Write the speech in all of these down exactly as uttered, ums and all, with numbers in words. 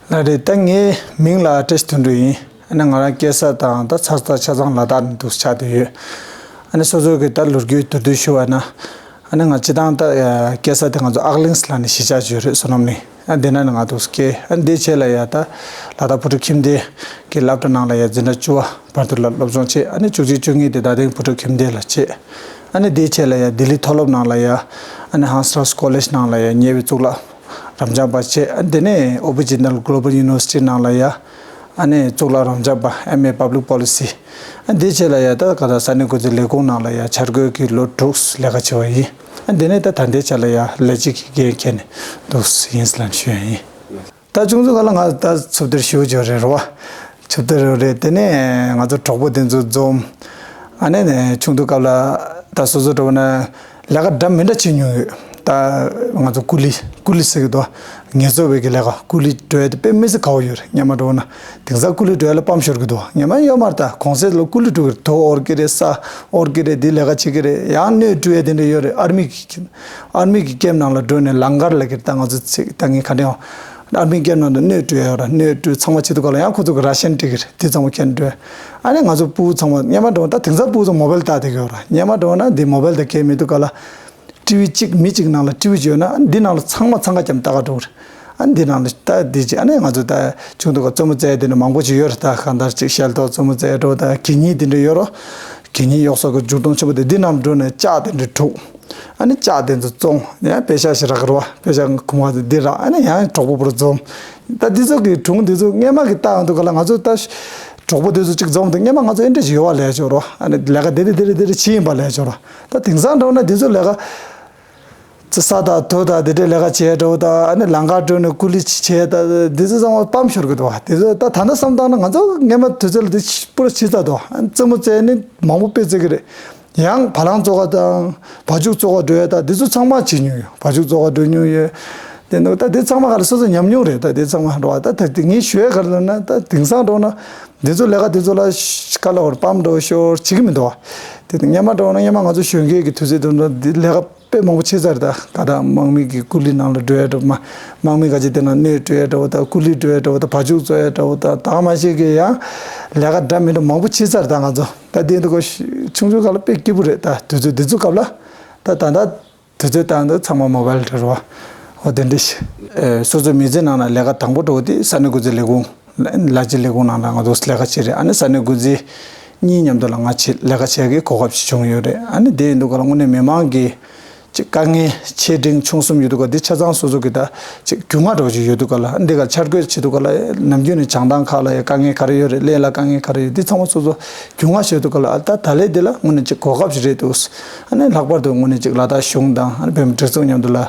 ལགས་རེད། ད་ངའི་མིང་ལ་བཀྲ་ཤིས་དོན་གྲུབ་ཡིན། ཨ་ནི་ང་རང་སྐྱེས་ས་དང་ད་ཚ་ད་ཆ་ཚང་ལ་དྭགས་ནས་འདུག་ཆགས་བསྡད་ཡོད། ཨ་ནི་སོ་སོ་གི་ད་ལོ་རྒྱུས་མདོར་བསྡུས་ཞུ་བ་ན། ཨ་ནི་ང་སྤྱི་བཏང་ད་སྐྱེས་ས་དེ་ང་ཚོ་ཨག་གླིང་ལ་ནི་གཞིས་ཆགས་ཅིག་ཡོད་རེད། བསོད་ནམས་གླིང་། ཨ་འདི་ན་ནི་ང་འདུག་སྐྱེས། ཨ་འདི་རྗེས་ལ་ཡ་ད་ལ་དྭགས་བུ་ཕྲུག་ཁྱིམ་སྡེ་གི་སློབ་གྲྭ་ནང་ལ་ཡ་འཛིན་གྲྭ་བཅུ་པ་བར་དུ་ལ་སློབ་སྦྱོང་བྱས། ཨ་ནི་བཅུ་གཅིག་བཅུ་གཉིས་དེ་རྡ་སྟེང་བུ་ཕྲུག་ཁྱིམ་སྡེ་ལ་བྱས། ཨ་ནི་འདི་རྗེས་ལ་ཡ་ལྡི་ལི་མཐོ་སློབ་ནང་ལ་ཡ་ཨ་ནི་ཧང་སི་རལ་ཀོ་ལེཇ་ནང་ལ་ཡ་ཉེ་བའི་གཙུག་ལག་རབ་འབྱམས་པ་བྱས། ཨ་འདི་ནས་ཨོ་པི་ཇི་ནལ་གོ་ལོ་བལ་ཡུ་ནི་ཝར་སི་ཊི་ནང་ལ་ཡ་ཨ་ནི་གཙུག་ལག་རབ་འབྱམས་པ་ཨེམ་ཨེ་པབ་ལིག་པོ་ལི་སི། ཨ་འདི་རྗེས་ལ་ཡ་ད་ག་ད་ས་གནས་འགོ་འཛིན་ལས་ཁུངས་ནང་ལ་ཡ་འཆར་འགོད་ཀྱི་ལོ་དྲུག་ལས་ཀ་བྱས་པ་ཡིན། ཨ་འདི་ནས་ད་ད་ལྟའི་ཆ་ལ་ཡ་ལས་བྱེད་ཀྱི་འགན་འཁྱེར་ནས་འདུག་ཡིན་ལབ་ཞུ་ཡ་ཡིན། ད་ཆུང་ཆུང་སྒང་ལ་ང་ད་ཚུབ་སྟེ་ཞུ་བྱས་རེད་རོ། ཚུབ་སྟེ་རེད། དེ་ནས་ང་ཚོ་གྲོགས་པོ་དེ་ཚོ་འཛོམས། ཨ་ནི་ནས་ཆུང་དུས་སྐབས་ལ་ད་སོ་སོ་འགྲོ་བ་ན་ལས་ཀ་འདྲ་མི་འདྲ་བྱེད་མྱོང་ཡོད། ད་ང་ཚོ་ཀུ་ལི་ཀུ་ལི་ཟེར་གི་འདུག་ངལ་རྩོལ་བའི་གི་ལས་ཀ་ཀུ་ལི་འགྲོ་ཡ་དེ་དཔེ་མི་སྲིད་དགའ་བོ་ཡོད་རེད། སྔོན་མ་འགྲོ་བ་ན་དེང་སང་ཀུ་ལི་འགྲོ་ཡ་ལ་ཕམ་ཤོར་གི་འདུག་སྔོན་མ་ཡོད་མ་རེད། ད་གོང་ཚད་ལ་ཀུ་ལི་འགྲོ་གི་རེད། དོ་འོར་གི་རེད། ས་འོར་གི་རེད། དེ་ལས་ཀ་བྱེད་གི་རེད། ཡང་སྣོད་བཀྲུ་ཡ་དེ་འདྲ་ཡོད་རེད། ཨར་མི་གི་ཨར་མི་གི་ཀེམ་ནང་ལ་འགྲོ་ནས་ལང་ཀར་ལ་གི་ད་ང་ཚོ་ཚིག་ད་ངས་ག་འདྲ་ཡང་ཨར་མི་ཀེམ་ནང་དུ་སྣོད་བཀྲུ་ཡ་ཡོད་ར། སྣོད་བཀྲུ་ཚང་མ་བྱེད་དུས་སྐབས་ལ་ཡང་ཁོ་ཚོ་གི་ར་ཤན་སྤྲད་གི་རེད། དེ་ཚང་མ་ཁྱེར་འགྲོ། ཨ་ནི་ང་ཚོ་སྤུ་གུ་ཚང་མ་སྔོན་མ་འགྲོ་ན་ད་དེང་སང་སྤུ་གུ་ཚོ་མོ་བལ་ལྟ་བསྡད་གི་ཡོད་ར། སྔོན་མ་འགྲོ་ན་འདི་མོ་བལ་དང་གས་མེད་དུས་སྐབས་ལ་ཊི་ཝི་གཅིག་མི་གཅིག་ནང་ལ་ཊི་ཝི་གཅིག་ཡོད་ན་ཨ་ནི་འདི་ནང་ལ་ཚང་མ་འཚང་ཁ་བརྒྱབ་ལྟ་ག་འགྲོ་གི་རེད། ཨ་ནི་འདི་ནང་ལ་ལྟ་འདི་གཅིག་ཨ་ནི་ང་ཚོ་ད་ཆུང་དུས་སྐབས་རྩེད་མོ་རྩེ་ཡ་དེ་འདྲ་མང་པོ་ཅིག་ཡོད་རེད། ད་གང་ལྟར་ཅིག་ཤེལ་ཏོག་རྩེད་མོ་རྩེ་ཡ་འགྲོ། ད་གད་སྙིགས་དེ་འདྲ་ཡོད་རོ། གད་སྙིགས་གཡོག་ས་གི་འཇུག་སྟངས་ཆེན་པོ་དེ་འདི་ནང་འགྲོ་ནས་ལྕགས་དེ་འདྲ་འཁྲུག་ཨ་ནི་ལྕགས་དེ་ཚོ་བཙོང་ཡང་པེ་ཤ་ཞིག་རག་རོ། པེ་ཤ་གུང་བ་དེ་འདི་རག་ཨ་ནི་ཡང་གྲོགས་པོ་བོར་འཛོམས། ད་འདི་ཚོ་གི་སྒྲུང་འདི་ཚོ་སྔོན་མ་གི་ལྟ་ཡོང་དུས་སྐབས་ལ་ང་ཚོ་ད་གྲོགས་པོ་དེ་ཚོ་གཅིག་འཛོམས་དུས་སྔོན་མ་ང་ཚོ་ཨེ་འདྲ་ཞིག་ཡོད་བ་ལས་ཆོག་རོ། ཨ་ནི་ལས་ཀ་དེ་དེ་དེ་རེ་དེ་རེ་བྱེད་ཡིན་པ་ལས་ཆོག་རོ། ད་དེང་སང་འགྲོ་ན་འདི་ཚོ་ལས་ཀ་ས་དང་རྡོ་དང་དེ་འདྲའི་ལས་ཀ་བྱེད་འགྲོ་དང་ཨ་ནི་ལང་ཀ་འགྲོ་ནས་ཀུ་ལི་བྱེད་ད་འདི་ཚོ་ཚང་མ་སྤམ་ཤོར་གི་འདུག་བ། དེ་ཚོ་ད་ད་ལྟ་བསམ་བཏང་ན་ང་ཚོ་སྔོན་མ་དུས་ཚོད་ལ་དེ་སྤུ་ར་བྱེད་ཚར་འདུག་ཨ་ནི་རྩེད་མོ་རྩེ་ནི་མང་པོ་དཔེ་རྩེ་གི་རེད། ཡང་བ་ལང་བཙོག་ག་དང་བ་ཕྱུགས་བཙོག་ག་འགྲོ་ཡ་དང་འདི་ཚོ་ཚང་མ་བྱེད་མྱོང་ཡོད། བ་ཕྱུགས་བཙོག་ག་འགྲོ་མྱོང་ཡོད། དེ་ནོ་ད་འདི་ཚང་མ་ག་ལ་སོ་སོ་ཉམས་མྱོང་རེད། ད་འདི་ཚང་མ་འགྲོ་བ་ད་ད་འདི་ངས་ཞུ་ཡ་ག་ལ་ན་ད་དེང་སང་འགྲོ་ན་འདི་ཚོ་ལས་ཀ་འདི་ཚོ་ལ་ཤ་ལ་བར་སྤམ་འགྲོ་ཤོར་བྱེད་ཀྱི་མི་འདུག་བ། དེ་ད་སྔོན་མ་འགྲོ་ན་སྔོན་མ་ང་ཚོ་གཞོན་སྐྱེས་ཀྱི་དུས་ཚོད་དུ་འགྲོ་འདི་ལས་ཀ་དཔེ་མང་པོ་བྱེད་ཚར། ད་ག་ད་དམག་མི་གི་ཀུ་ལི་ནང་ལ་འགྲོ་ཡ་འགྲོ་མ་དམག་མི་ག་ཅིག་དེ་ན་སྣོད་བཀྲུ་ཡ་འགྲོ་ད་ཀུ་ལི་འགྲོ་ཡ་འགྲོ་ད་བ་ཕྱུགས་བཙོག་ཡ་འགྲོ་ད་ད་མ་ཤེས་ཀྱི་ཡང་ལས་ཀ་འདྲ་མི་འདྲ་མང་པོ་བྱེད་ཚར། ད་ང་ཚོ་ད་དེ་འདུག་གོ་ཆུང་ཆུང་སྒང་ལ་དཔེ་སྐྱིད་པོ་རེད། ད་དུས་ཚོད་འདི་ཚོ་སྐབས་ལ་ད་ད་ད་དུས་ཚོད་ད་འདི་ཚང་མ་མོ་བལ་རེད་རོ། འོ་དེ་འདྲ་ཞིག་ཨེ་སོ་སོའི་མི་ཚེ་ནང་ལ་ལས་ཀ་དང་པོ་འགྲོ་བ་དེ་ས་གནས་འགོ་འཛིན་ལས་ཁུངས་ལ་ལ་སྤྱི་ལས་ཁུངས་ནང་ལ་ང་ཚོ་ལས་ཀ་བྱེད་རེད། ཨ་ནི་ས་གནས་འགོ་འཛིན་གཉིས་མཉམ་དུ་ལ་ང་ཆེ་ལས་ཀ་བྱེད་ཀྱི་གོ་སྐབས་ཤིག་བྱུང་ཡོད་རེད། ཨ་ནི་དེ་ཡིན་དུས་སྒང་ལ་དངོས་གནས་མི་མང་གི་ཅིག་དཀའ་ངལ་ཆེ་འབྲིང་ཆུང་གསུམ་ཡོད་དུས་སྒང་འདི་ཆ་ཚང་སོ་སོ་གི་ད་ཅིག་རྒྱུས་མངའ་འདྲ་བོ་ཅིག་ཡོད་དུས་སྒང་ལ་འདི་ག་འཆར་འགོད་བྱེད་དུས་སྒང་ལ་ནམ་རྒྱུན་ནས་བྱང་ཐང་ཁག་ལ་ཡ་དཀའ་ངལ་ག་རེ་ཡོད་རེད། གླེ་ལ་དཀའ་ངལ་ག་རེ་ཡོད་འདི་ཚང་མ་སོ་སོ་རྒྱུས་མངའ་ཤོར་དུས་སྒང་ལ་ཨ་ད་ད་ལས་འདི་ལ་དངོས་གནས་ཅིག་གོ་སྐབས་ཤིག་རེད་འདུག་ཨ་ནི་ལྷག་པར་དུ་དངོས་གནས་ཅིག་ལ་དྭགས་གཞུང་དང་ཨ་ནི་བོད་མི་སྒྲིག་འཛུགས་མཉམ་དུ་ལ་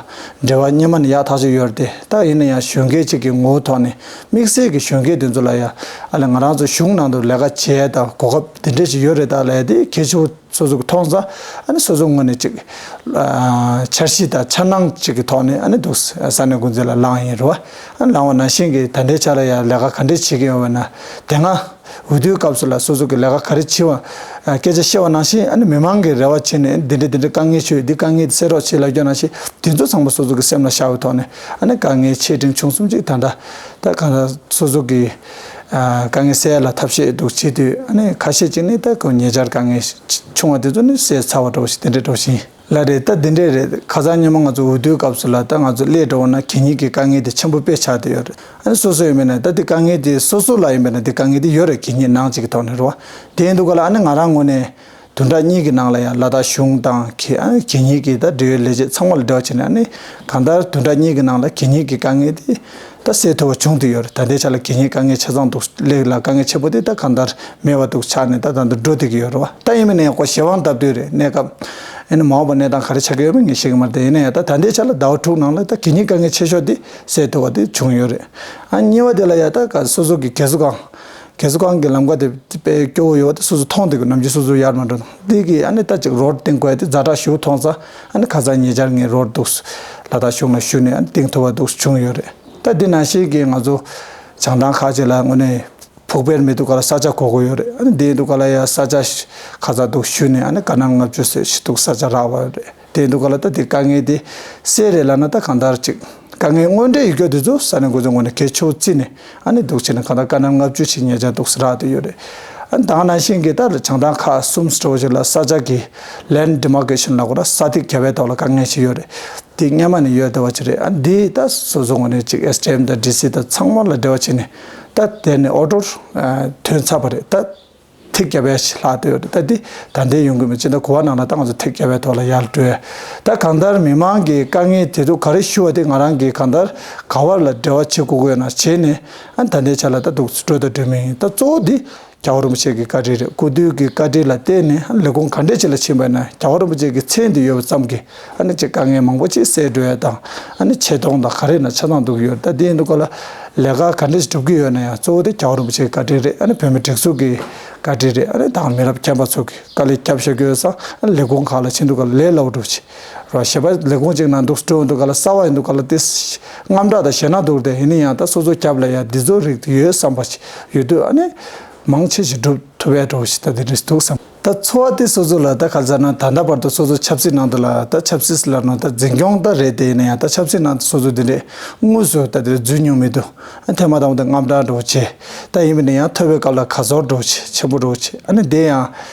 འབྲེལ་བ་སྔོན་མ་ནས་ཡག་ཐག་ཆོད་ཡོད་རེད་དེ། ད་ཡིན་ན་ཡང་གཞོན་སྐྱེས་ཅིག་གི་ངོ་བོ་ཐོག་ནས་དམིགས་བསལ་གྱི་གཞོན་སྐྱེས་དེ་ཚོ་ལ་ཡ་ཨ་ལས་ང་རང་ཚོ་གཞུང་ནང་དུ་ལས་ཀ་བྱེད་ཡ་དང་གོ་སྐབས་དེ་འདྲས་ཞིག་ཡོད་རེད་ད་ལས་དེ་གལ་ཆེ་བོ་སོ་སོ་གི་མཐོང་ཙང་ཨ་ནི་སོ་སོ་ངོས་ནས་ཅིག་ཨ་འཆར་གཞི་དང་འཆར་སྣང་ཅིག་གི་ཐོག་ནས་ཨ་ནི་འདུག་ས་གནས་འགོ་འཛིན་ལ་ལངས་ཡིན་རེད་བ། ཨ་ནི་ལངས་པ་ནང་བཞིན་གྱི་ད་ལྟའི་ཆ་ལ་ཡང་ལས་ཀ་ག་འདྲས་བྱེད་ཀྱི་ཡོད་པ་ན་དེ་སྔ་འོས་བསྡུའི་སྐབས་སུ་ལ་སོ་སོ་གི་ལས་ཀ་ག་རེ་བྱེད་པ་ཨ་སྐད་ཆ་བཤད་པ་ནང་བཞིན་ཨ་ནི་མི་མང་གི་རེ་བ་བྱས་ནས་འདི་འདྲ་འདི་འདྲ་དཀའ་ངལ་ཆེ་འདི་དཀའ་ངལ་འདི་སེལ་རོགས་བྱེད་ལབ་རྒྱུ་ནང་བཞིན་དེ་ཚོ་ཚང་མ་སོ་སོ་གི་སེམས་ལ་ཤར་བའི་ཐོག་ནས་ཨ་ནི་དཀའ་ངལ་ཆེ་འབྲིང་ཆུང་གསུམ་ཅིག་ད་ལྟ་ད་གང་ལྟར་སོ་སོ་གི་ཨ་དཀའ་ངལ་སེལ་ཡ་ལ་ཐབས་ཤེས་འདུག་བྱེད་དུས་ཨ་ནི་ཁ་ཤས་ཅིག་ནི་ད་ཁོ་ཉེ་ཆར་དཀའ་ངལ་ཆུང་བ་དེ་ཚོ་ནི་སེལ་ཚར་བ་འདྲ་བོ་ཞིག་དེ་འདྲ་འདྲ་བོ་ཞིག་ཡིན། ལགས་རེད། ད་འདི་འདྲས་རེད། ཁ་སང་སྔོན་མ་ང་ཚོ་འོས་བསྡུའི་སྐབས་སུ་ལ་ད་ང་ཚོ་སླེབས་འགྲོ་བ་ན་གད་སྙིགས་ཀྱི་དཀའ་ངལ་དེ་ཆེན་པོ་དཔེ་ཆགས་བསྡད་ཡོད་རེད། ཨ་ནི་སོ་སོ་ཡིན་པས་ན་ད་འདི་དཀའ་ངལ་དེ་སོ་སོ་ལ་ཡིན་པས་ན་འདི་དཀའ་ངལ་དེ་ཡོད་རེད། གད་སྙིགས་ནང་གཅིག་གི་ཐོག་ནས་རེད་བ། དེ་ཡིན་དུས་ག་ལ་ཨ་ནི་ང་རང་ངོས་ནས་བདུན་ཕྲག་གཉིས་ཀྱི་ནང་ལ་ཡང་ལ་དྭགས་གཞུང་དང་གི་ཨ་ནི་གད་སྙིགས་ཀྱི་ད་འབྲེལ་ཡོད་ལས་བྱེད་ཚང་མ་ལ་འབྲེལ་བ་བྱས་ནས་ཨ་ནི་གང་ལྟར་བདུན་ཕྲག་གཉིས་ཀྱི་ནང་ལ་གད་སྙིགས་ཀྱི་དཀའ་ངལ་དེ་ད་སེལ་ཐུབ་པ་བྱུང་བསྡད་ཡོད་རེད། ད་ལྟའི་ཆ་ལ་གད་སྙིགས་དཀའ་ངལ་ཆ་ཚང་འདུག་སླེབས་ལ་དཀའ་ངལ་ཆེ་པོ་དེ་ད་གང་ལྟར་མེད་པ་འདུག་ཆགས་ནས་ད་ད་ལྟ་འགྲོ་བསྡད་ཀྱི་ཡོད་རེད་བ། ད་ཡིན་མིན་ན་ཡང་ཁོ་གཞན་དབང་སྟབས་བསྟུན་རེད། གནས་སྐབས་ཨ་ནི་མ་འོངས་པ་གནས་སྟངས་ག་རེ་ཆགས་ཀྱི་ཡོད་མེད་ངས་ཤེས་ཀྱི་མ་རེད། དེ་ཡིན་ན་ཡང་ད་ད་ལྟའི་ཆ་ལ་ཟླ་བ་དྲུག་ནང་ལ་ད་གད་སྙིགས་དཀའ་ངལ་ཆེ་ཤོས་དེ་སེལ་ཐུབ་པ་དེ་བྱུང་ཡོད་རེད། ཨ་གཉིས་པ་དེ་ལ་ཡང་ད་ག་སོ་སོ་གི་གས་སོ་ཁང་། གས་སོ་ཁང་གི་ལམ་ཁ་དེ་དཔེ་སྐྱོ་བོ་ཡོད་པ་དེ་སོ་སོ་མཐོང་བསྡད་ཀྱི་ནམ་རྒྱུན་སོ་སོ་ཡར་མར་འགྲོ་དུས་དེ་གི་ཨ་ནི་ད་ཅིག་རོ་བརྡུང་དགོས་ཡ་དེ་ཛ་དྲག་ཞེ་པོ་མཐོང་ཙང་ཨ་ནི་ཁ་སང་ཉེ་ཆར་ངས་རོ་བརྡུང་ལ་དྭགས་གཞུང་ལ་ཞུས་ནས་ཨ་ནི་བརྡུང་ཐུབ་པ་འདུག་བྱུང་ཡོད་རེད། ད་འདི་ནང་བཞིན་གྱི་ང་ཚོ་བྱང་ཐང་ཁག་ཅིག་ལ་དངོས་གནས་ཕུགས་འཕེར་མེད་དུས་སྒང་ལ་ས་ཆ་དགོས་ཀྱི་ཡོད་རེད། ཨ་ནི་འདི་ཡིན་དུས་སྒང་ལ་ཡ་ས་ཆ་ཁ་ཚ་འདུག་ཞུས་ནས་ཨ་ནི་ག་ན་ལྔ་བཅུ་ཟེར་ཞིག་འདུག་ས་ཆ་རག་པ་རེད། དེ་ཡིན་དུས་སྒང་ལ་ད་འདི་དཀའ་ངལ་འདི་སེལ་རེད་ལབ་ན་ད་གང་ལྟར་ཅིག་ དཀའ་ངལ་དངོས་འབྲེལ་ཡོད་རྒྱུ་དེ་ཚོ་ས་གནས་འགོ་འཛིན་ངོས་ནས་གལ་ཆེ་བོ་བརྩིས་ནས་ཨ་ནི་འདུག་བྱས་ནས་གང་ལྟར་དཀའ་གནད་ལྔ་བཅུ་ཞིག་ཉེ་ཆར་འདུག་སེ་རག་བསྡད་ཡོད་རེད། ཨ་ནི་ད་ག་ནང་བཞིན་གྱི་ད་བྱང་ཐང་ཁག་གསུམ་འདྲ་བོ་ཞིག་ལ་ས་ཆ་གི་ལེན་ཌི་མར་ཀེ་ཤན་ལབ་དགོས་ར། ས་ཐིག་བརྒྱབ་པའི་ཐོག་ལ་དཀའ་ངལ་ཞིག་ཡོད་རེད། དེ་སྔོན་མ་ནས་ཡོད་བསྡད་པ་ཅིག་རེད། ཨ་འདི་ད་སོ་སོ་ངོས་ནས་ཅིག་ཨེས་ཌི་ཨེམ་དང་ཌི་སི་དང་ཚང་མ་ལ་འབྲེལ་བ་བྱས་ནས་ད་དེ་ནས་ཨོ་ཌར་ཐོན་ཚར་བ་རེད། ད་ཐིག་བརྒྱབ་པའི་ཞིག་ལྷག་བསྡད་ཡོད་རེད། ད་འདི་ད་ལྟའི་ཡོང་གི་མེད། ཅི་འདྲ་གོ་བ་ནང་ལ་ད་ང་ཚོ་ཐིག་བརྒྱབ་པའི་ཐོག་ལ་ཡར་འགྲོ་ཡ། ད་གང་ལྟར་མི་མང་གི་དཀའ་ངལ་དེ་ཚོ་ག་རེ་ཞུ་བ་དེ་ང་རང་གིས་གང་ལྟར་ག་བ་ལ་འབྲེལ་བ་བྱེད་དགོས་ཀྱི་ཡོད་ན་བྱས་ནས་ཨ་ད་ལྟའི་ཆ་ལ་ད་འདུག་འགྲོ་དང་འགྲོ་མིན་ཡིན། ད་གཙོ་བོ་འདི་རྒྱལ་བ་རིན་པོ་ཆེ་གི་བཀའ་དྲིན་རེད། སྐུ་མདུན་གྱི་བཀའ་དྲིན་ལ་བརྟེན་ནས་ལས་ཁུངས་ག་འདྲས་ཅིག་ལ་ཕྱིན་པ་ཡིན་ན་རྒྱལ་བ་རིན་པོ་ཆེ་གི་མཚན་དེ་ཡོད་པ་ཙམ་གྱིས་ཨ་ནི་ཅིག་དཀའ་ངལ་མང་པོ་ཅིག་སེལ་འགྲོ་ཡ་དང་། ཨ་ནི་ཆེ་མཐོང་དང་ག་རེ་ན་ཆ་ཚང་འདུག་ཡོད། ད་དེ་ཡིན་དུས་ག་ལ་ལས་ཀ་ག་འདྲས་ཅིག་སྒྲུབ་ཀྱི་ཡོད་ན་ཡང་གཙོ་བོ་དེ་རྒྱལ་བ་རིན་པོ་ཆེ་གི་བཀའ་དྲིན་རེད། ཨ་ནི་བོད་མི་སྒྲིག་འཛུགས་ཀྱི་བཀའ་དྲིན་རེད། ཨ་ནི་དང་མི་རབས་རྒན་པ་ཚོ་གི་དཀའ་ལས་བརྒྱབ་བཞག་གི་ཡོད་ཙང་ཨ་ནི་ལས་ཁུངས་ཁག་ལ་ཕྱིན་དུས་ག་ལ་ལས་སླ་བོ་འགྲོ་ཆེ་ར། གཞན་པ་ལས་ཁུངས་གཅིག་ནང་འདུག་སེ་འགྲོ་འདུག་ག་ལ་གསར་པ་ཡིན་དུས་ག་ལ་དེ་དངངས་སྐྲག་དང་ཞེད་སྣང་འདུག་དེ་ཡིན་ན་ཡང་ད་སོ་སོ་རྒྱབ་ལ་ཡ་འདི་ཚོ་རིགས་དེ་ཡོད་བསམ་པ་ཞིག་ཡོད་དུས་ཨ་ནི། མང་ཆེ་ཞིག་སྒྲུབ་ཐུབ་ཡ་འགྲོ་ཞིག་ད་དེ་འདྲ་ཞིག་འདུག་བསམ། ད་འཚོ་བ་དེ་སོ་སོ་ལ་ད་ག་ཟེར་ན་ད་ལྟ་བར་དུ་སོ་སོ་ཆབ་སྲིད་ནང་དུ་ལ་ད་ཆབ་སྲིད་ལ་ནང་ད་འཛིན་སྐྱོང་ད་རེད། དེ་ཡིན་ན་ཡང་ད་ཆབ་སྲིད་ནང་དུ་སོ་སོ་དེ་འདྲས་དངོས་སུ་ད་དེ་འཛུལ་མྱོང་མི་འདུག་ཨ་ཐེངས་མ་དང་པོ་དེ་དངངས་སྐྲག་འགྲོ་བྱས། ད་ཡིན་པ་ན་ཡང་ཐོབ་པའི་སྐབས་ལ་དགའ་ཚོར་འགྲོ་བྱས། ཆེན་པོ་འགྲོ་བྱས། ཨ་ནི་དེ་ཡང་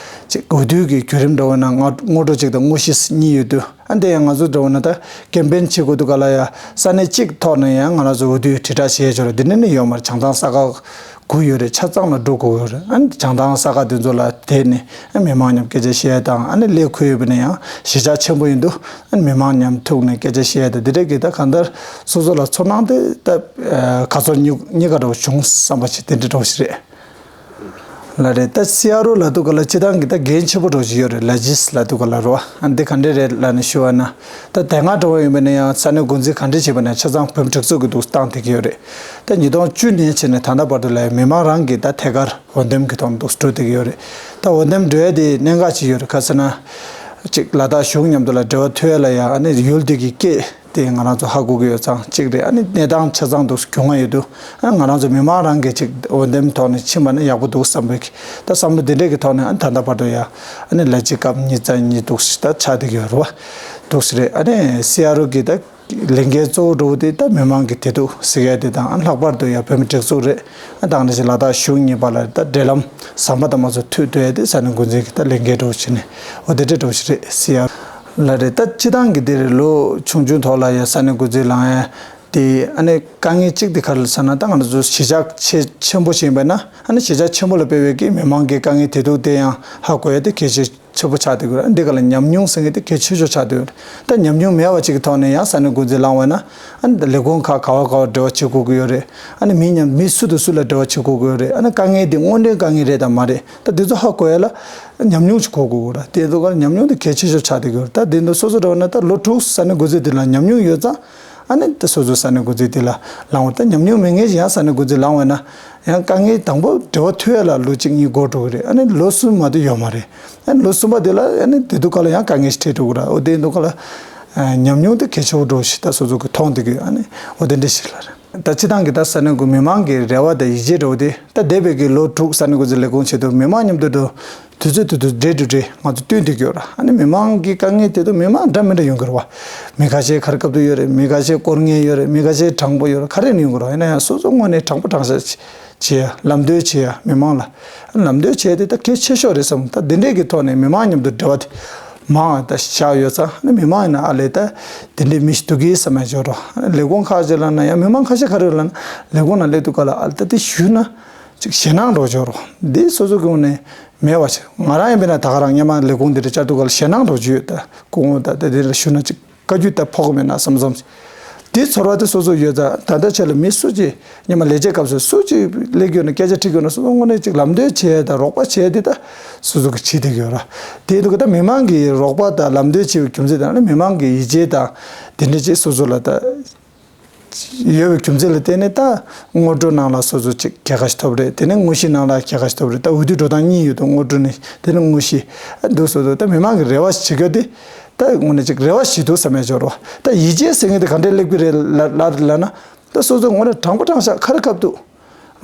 ཅིག་འོས་བསྡུ་གི་བརྒྱུད་རིམ་འདྲ་བོ་ན་ང་ངོ་སྤྲོད་ཅིག་དང་དངོས་གཞི་གཉིས་ཡོད་དུས། ཨ་འདི་ཡང་ང་ཚོ་འདྲ་བོ་ན་ད་ཀེམ་པེན་བྱེད་དགོས་དུས་ག་ལ་ཡ་ས་གནས་གཅིག་ཐོག་ནས་ཡང་ང་རང་ཚོ་འོས་བསྡུའི་དྲིལ་བསྒྲགས་བྱེད་ཡས་ཅིག་ཡོད་རེད། འདི་ནས་ནི་ཡོད་མ་རེད། བྱང་ཐང་ས་ཁག་དགུ་ཡོད་རེད། ཆ་ཚང་ལ་འགྲོ་དགོས་ཡོད་རེད། ཨ་ནི་བྱང་ཐང་ས་ཁག་དེ་ཚོ་ལ་བསྡད་ནས་ཨ་མི་མང་མཉམ་སྐད་ཆ་བཤད་ཡས་དང་། ཨ་ནི་ལས་ཁུར་ཡོད་པ་ན་ཡང་གཞིས་ཆགས་ཆེན་པོ་ཡིན་དུས་ཨ་ནི་མི་མང་མཉམ་ཐུག་ནས་སྐད་ཆ་བཤད་ཡས་དང་འདི་འདྲ་གི་ད་གང་ལྟར་སོ་སོ་ལ་ཚོར་སྣང་དེ་ད་ག་ཚོད་རྙེད་རྙེད་ག་འདྲ་བོ་བྱུང་བསམ་པ་ཞིག་དེ་འདྲ་འདྲ་བོ་ཞིག་རེད། ལ་རེད། ད་སི་ཨར་ཨོ་ལབ་དུས་ག་ལ་སྤྱི་བཏང་གི་ད་འགན་ཆེ་པོ་འདྲ་བོ་ཞིག་ཡོད་རེད། ལོ་ཇི་སི་ཊིག་ལབ་དུས་ག་ལ་རོ། ཨ་འདི་ག་འདྲས་རེད་ལབ་ནས་ཞུ་བ་ན། ད་དེ་སྔ་འདྲ་བོ་ཡིན་པ་ན་ཡང་ས་གནས་འགོ་འཛིན་ག་འདྲས་བྱས་པ་ན་ཆ་ཚང་བོད་མི་སྒྲིག་འཛུགས་ཀྱི་འདུག་བཏང་བསྡད་ཀྱི་ཡོད་རེད། ད་ཉིས་སྟོང་བཅུ་ནས་བྱས་ནས་ད་ལྟ་བར་དུ་ལ་མི་མང་རང་གི་ད་ཐད་ཀར་འོས་འདེམས་ཀྱི་ཐོག་ནས་འདུག་འགྲོ་བསྡད་ཀྱི་ཡོད་རེད། ད་འོས་འདེམས་འགྲོ་ཡ་དེ་གནད་འགག་ཅིག་ཡོད་རེད། ག་ཟེར་ན་ཅིག་ལ་དྭགས་གཞུང་མཉམ་དུ་ལ་འབྲེལ་བ་མཐུད་ཡ་ལ་ཡ་ཨ་ནི་ཡུལ་དེ་གི་སྐད་དེ་ང་རང་ཚོ་ཧ་གོ་གི་ཡོད་ཙང་གཅིག་རེད། ཨ་ནི་གནས་སྟངས་ཆ་ཚང་འདུག་སྐྱོང་ང་ཡོད་དུས་ཨ་ང་རང་ཚོ་མི་མང་རང་གིས་ཅིག་འོས་འདེམས་ཐོག་ནས་ཕྱིན་པ་ན་ཡག་པོ་འདུག་བསམ་པའི་ད་བསམ་བློ་འདི་འདྲས་ཀྱི་ཐོག་ནས་ཨ་ནི་ད་ལྟ་བར་དུ་ཡ་ཨ་ནི་ལས་བྱེད་སྐབས་གཉིས་ཙམ་གཉིས་འདུག་ད་ཆགས་བསྡད་ཀྱི་ཡོད་རེད་བ། འདུག་སེ་རེད། ཨ་ནི་སི་ཨར་ཨོ་གི་ད་ལས་འགན་གཙོ་བོ་འདྲ་བོ་དེ་ད་མི་མང་གི་བདེ་སྡུག་གཟིགས་ཡ་དེ་དང་ཨ་ནི་ལྷག་པར་དུ་ཡ་བོད་མི་སྒྲིག་འཛུགས་རེད། ཨ་ད་ག་ནང་བཞིན་ལ་དྭགས་གཞུང་གཉིས་བར་ལ་ད་འབྲེལ་ལམ་ཟམ་པ་དང་མ་ཚོ་མཐུད་སྡོད་ཡ་དེ་ས་གནས་འགོ་འཛིན་གྱི་ད་ལས་འགན་འདྲ་བོ་བྱས་ནས་འོ་དེ་འདྲ་འདྲ་བོ་ཞིག་རེད། སི་ཨར་ཨོ་ལ་རེད། ད་སྤྱི་བཏང་གི་དེ་རེད། ལོ་ཆུང་ཆུང་ཐོག་ལ་ཡ་ས་གནས་འགོ་འཛིན་ལངས་ཡ་དེ་ཨ་ནི་དཀའ་ངལ་གཅིག་དེ་ག་རེ་ལ་ཟེར་ན་ད་ང་ཚོ་གཞིས་ཆགས་ཆེ་ཆེན་པོ་ཞིག་ཡིན་པ་ན་ཨ་ནི་གཞིས་ཆགས་ཆེན་པོ་ལ་དཔེ་བའི་གི་མི་མང་གི་དཀའ་ངལ་བདེ་སྡུག་དེ་ཡང་ཧ་གོ་ཡ་དེ་གལ་ཆེ་ཆེ་པོ་ཆགས་བསྡད་ཀྱི་ཡོད་རེད། འདི་ག་ལ་ཉམས་མྱོང་ཟེར་མཁན་དེ་གལ་ཆེ་ཤོས་ཆགས་བསྡད་ཡོད་རེད། ད་ཉམས་མྱོང་མེད་པ་ཅིག་གི་ཐོག་ནས་ཡང་ས་གནས་འགོ་འཛིན་ལངས་པ་ན་ཨ་ནི་ད་ལས་ཁུངས་ཁག་ག་བ་ག་བ་འབྲེལ་བ་བྱེད་དགོས་ཀྱི་ཡོད་རེད། ཨ་ནི་མི་མཉམ་མི་སུ་དང་སུ་ལ་འབྲེལ་བ་བྱེད་དགོས་ཀྱི་ཡོད་རེད། ཨ་ནི་དཀའ་ངལ་འདི་དངོས་འབྲེལ་དཀའ་ངལ་རེད་དམ་མ་རེད། ད་འདི་ཚོ་ཧ་གོ་ཡ་ལ་ཉམས་མྱོང་ཅིག་དགོས་ཀྱི་ཡོད་རེད། དེ་ཚོ་ག་ལ་ཉམས་མྱོང་དེ་གལ་ཆེ་ཤོས་ཆགས་བསྡད་ཀྱི་ཡོད་རེད། ད་འདི་ཚོ་སོ་སོ་འདྲ་བོ་ན་ད་ལོ་དྲུག་ས་གནས་འགོ་འཛིན་དེ་ལ་ཉམས་མྱོང་ཡོད་ཙང་ཨ་ནི་ད་སོ་སོ་ས་གནས་འགོ་འཛིན་དེ་ལ་ལངས་པ། ད་ཉམས་མྱོང་མེད་མཁན་ཞིག་ཡང་ས་གནས་འགོ་འཛིན་ལངས་པ་ན་ཡང་དཀའ་ངལ་དང་པོ་འབྲེལ་བ་མཐུད་ཡ་ལ་ལོ་གཅིག་གཉིས་འགོར་འགྲོ་གི་རེད། ཨ་ནི་ལོ་གསུམ་མ་གཏོགས་ཡོད་མ་རེད། ཨ་ནི་ལོ་གསུམ་པ་དེ་ལ་ཨ་ནི་དེ་དུས་སྐབས་ལ་ཡང་དཀའ་ངལ་ཞིག་འཕྲད་འགྲོ་གི་རེད། འོ་དེ་དུས་སྐབས་ལ་ཨ་ཉམས་མྱོང་དེ་གལ་ཆེ་བོ་འདྲ་བོ་ཞིག་ད་སོ་སོ་གི་མཐོང་བསྡད་ཀྱི་ཡོད། ཨ་ནི་འོ་དེ་འདྲ་ཞིག་ལ་རེད། ད་སྤྱི་བཏང་གི་ད་ས་གནས་འགོ་མི་མང་གི་རེ་བ་དང་ཡིད་ཆེས་འདྲ་བོ་དེ་ད་འདས་པའི་གི་ལོ་དྲུག་ས་གནས་འགོ་འཛིན་ལས་ཁུངས་ཆེད་དུ་མི་མང་མཉམ་དུ་འགྲོ་དུས་ཚོད་དུས་དུས་འབྲེལ་དུ་འབྲེལ་ང་ཚོ་བསྟུན་བསྡད་ཀྱི་ཡོད་ར། ཨ་ནི་མི་མང་གི་དཀའ་ངལ་དེ་ཚོ་མི་མང་འདྲ་མི་འདྲ་ཡོང་གི་རེད་བ། མི་ཁ་ཤས་ག་རེ་སྐབས་དུ་ཡོད་རེད། མི་ཁ་ཤས་སྐོར་ངལ་ཡོད་རེད། མི་ཁ་ཤས་དྲང་པོ་ཡོད་རེད། ག་རེ་ནས་ཡོང་གི་རེད། ཡིན་ན་ཡང་སོ་སོ་དངོས་གནས་དྲང་པོ་དྲང་བཞག་བྱེད་ཡ། ལམ་སྟོན་བྱེད་ཡ་མི་མང་ལ། ལམ་སྟོན་བྱེད་ཡ་དེ་ད་གལ་ཆེ་ཤོས་རེད་བསམ། ད་འདི་འདྲས་ཀྱི་ཐོག་ནས་མི་མང་མཉམ་དུ་འབྲེལ་བ་དེ་མང་ད་བཞག་ཡོད་ཙང་། ཨ་ནི་མི་མང་ཡིན་ན་ཨ་ལས་ད་འདི་འདྲས་མི་ཞིག་འདུག་གི་བསམ་ཡ་ཅིག་ཡོད་རེད། ཨ་ནི་ལས་ཁུངས་ཁག་ཅིག་ལ་ན་ཡང་མི་མང་ཁ་ཤས་ག་རེ་ལབ་ན་ལས་ཁུངས་ནང་སླེབས་དུས་སྐབས་ལ་ཨ་ལས་ད་དེ་ཞུས་ན་ཅིག་ཞེད་སྣང་འདྲ་བོ་ཅིག་ཡོད་རེད། འདི་སོ་སོ་གི་ངོས་ནས་མེད་པ་ཞིག། ང་རང་ཡིན་པས་ན་ད་ག་རང་སྔོན་མ་ལས་ཁུངས་འདི་འདྲ་བཅར་དུས་སྐབས་ལ་ཞེད་སྣང་འདྲ་བོ་ཅིག་ཡོད། ད་སྐུ་ངོ་ད་ལྟ་འདི་འདྲ་ཞུས་ན་ཅིག་བཀའ་བཀྱོན་ད་ཕོག་གི་མེད་ན་བསམ་བསམ་ཞིག། དེ་ཚོར་བ་དེ་སོ་སོ་ཡོད་ཙང་། ད་ལྟ་ཆ་ལ་མི་སུ་གཅིག་སྔོན་མ་ལས་བྱེད་སྐབས་སུ་སུ་གཅིག་སླེབས་ཀྱི་ཡོད་ན་སྐད་ཆ་དྲིས་ཀྱི་ཡོད་ན་སོ་སོ་ངོས་ནས་ཅིག་ལམ་སྟོན་བྱེད་ཡ་དང་རོགས་པ་བྱེད་ཡ་དེ་ད་སོ་སོ་གིས་བྱེད་བསྡད་ཀྱི་ཡོད་ར། དེ་འདུག་གི་ད་མི་མང་གིས་རོགས་པ་དང་ལམ་སྟོན་བྱེད་པའི་རྒྱུ་མཚན་དང་ཨ་ནི་མི་མང་གི་ཡིད་ཆེས་དང་དེ་འདྲ་ཅིག་སོ་སོ་ལ་ད་ཡོད་པའི་རྒྱུ་མཚན་ལ་བརྟེན་ནས་ད་སྔོན་འགྲོ་ནང་ལ་སོ་སོ་ཅིག་རྒྱལ་ཁ་ཞིག་ཐོབ་རེད། དེ་ནས་དངོས་གཞི་ནང་ལ་རྒྱལ་ཁ་ཞིག་ཐོབ་རེད། ད་འོས་བསྡུ་འགྲོ་སྟངས་གཉིས་ཡོད་དོ། སྔོན་འགྲོ་ནས་དེ་ནས་དངོས་གཞི་འདུག་སོ་སོ་ད་མི་མང་གི་རེ་བ་བྱེད་རྒྱུ་དེ་ད་དངོས་གནས་ཅིག་རེ་བ་ཞིག་འདུག་བསམ་ཡ་ཅིག་ཡོད་རེད་བ། ད་ཡིད་ཆེས་ཟེར་མཁན་དེ་ག་འདྲས་སླེབས་ཀྱི་རེད་ལ་ལ་ལབ་ན། ད་སོ་སོ་དངོས་གནས་དྲང་པོ་དྲང་བཞག་ཁ་རི་ཁ་ཐུག་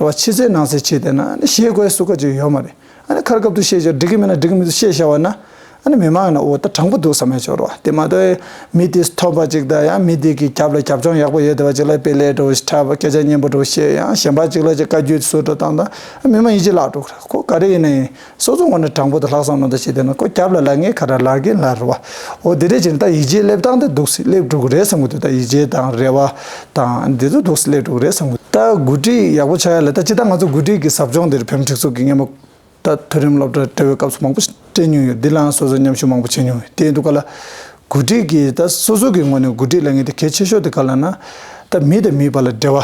རེད་བ། ཕྱི་གསལ་ནང་གསལ་བྱས་བསྡད་ན་ཨ་ནི་ཞེད་དགོས་ཡ་སུ་ག་ཅིག་ཡོད་མ་རེད། ཨ་ནི་ཁ་རི་ཁ་ཐུག་བཤད་བྱས་འགྲིག་གི་མེད་ན་འགྲིག་གི་མི་འདུག་བཤད་བཞག་པ་ན། ཨ་ནི་མི་མང་ཡིན་ན་འོ་ད་དྲང་པོ་འདུག་བསམ་ཡ་ཅིག་ཡོད་རེད་བ། དེ་མ་གཏོགས་མི་དེ་ཐོབ་པ་ཅིག་དང་ཡང་མི་དེ་གི་རྒྱབ་ལ་རྒྱབ་ལྗོངས་ཡག་པོ་ཡོད་བསྡད་པ་ཅིག་ལ་དཔེ་ལས་འགྲོ་ཞིག་འཁྲབ་པ་སྐད་ཆ་སྙན་པོ་འགྲོ་བཤད་ཡང་གཞན་པ་ཅིག་ལ་ཅིག་བཀའ་བཀྱོན་བཟོ་འགྲོ་བཏང་དང་མི་མང་ཡིད་ཆེས་བརླག་འགྲོ་གི་རེད། ཁོ་ག་རེ་ཡིན་ན་ཡིན། སོ་སོ་ངོས་ནས་དྲང་པོ་དང་ལྷག་བསམ་ནང་དུ་བྱེད་བསྡད་ན་ཁོ་རྒྱབ་ལ་ལབ་མཁན་ག་རེ་ལབ་མཁན་ལབ་རེད་བ། འོ་དེ་འདྲས་བྱས་ན་ད་ཡིད་ཆེས་སླེབས་སྟངས་དེ་འདུག་སེ་སླེབས་འགྲོ་གི་རེད་བསམ་གི་འདུག་ད་ཡིད་ཆེས་དང་རེ་བ་དང་འདི་ཚོ་འདུག་སེ་སླེབས་འགྲོ་གི་རེད་བསམ་གི་འདུག་ད་འགོ་ཁྲིད་ཡག་པོ་ཆགས་ཡ་ལ་ད་སྤྱིར་བཏང་ང་ཚོ་འགོ་ཁྲིད་ཀྱི་ཟབ་སྦྱོང་འདིར་བོད་མི་སྒྲིག་འཛུགས་ཀྱི་སྔོན་མ་ད་མཐོ་རིམ་སློབ་གྲྭ་འབྲེལ་བའི་སྐབས་སུ་མང་པོ་སྤྲད་མྱོང་ཡོད། འདི་ལའང་སོ་སོ་མཉམ་ཞུགས་མང་པོ་བྱས་མྱོང་ཡོད། དེ་ཡིན་དུས་ག་ལ་འགོ་ཁྲིད་ཀྱི་ད་སོ་སོ་གི་ངོས་ནས་འགོ་ཁྲིད་ལབ་མཁན་དེ་གལ་ཆེ་ཤོས་དེ་ག་ལབ་ན་ད་མི་དང་མི་བར་ལ་འབྲེལ་བ་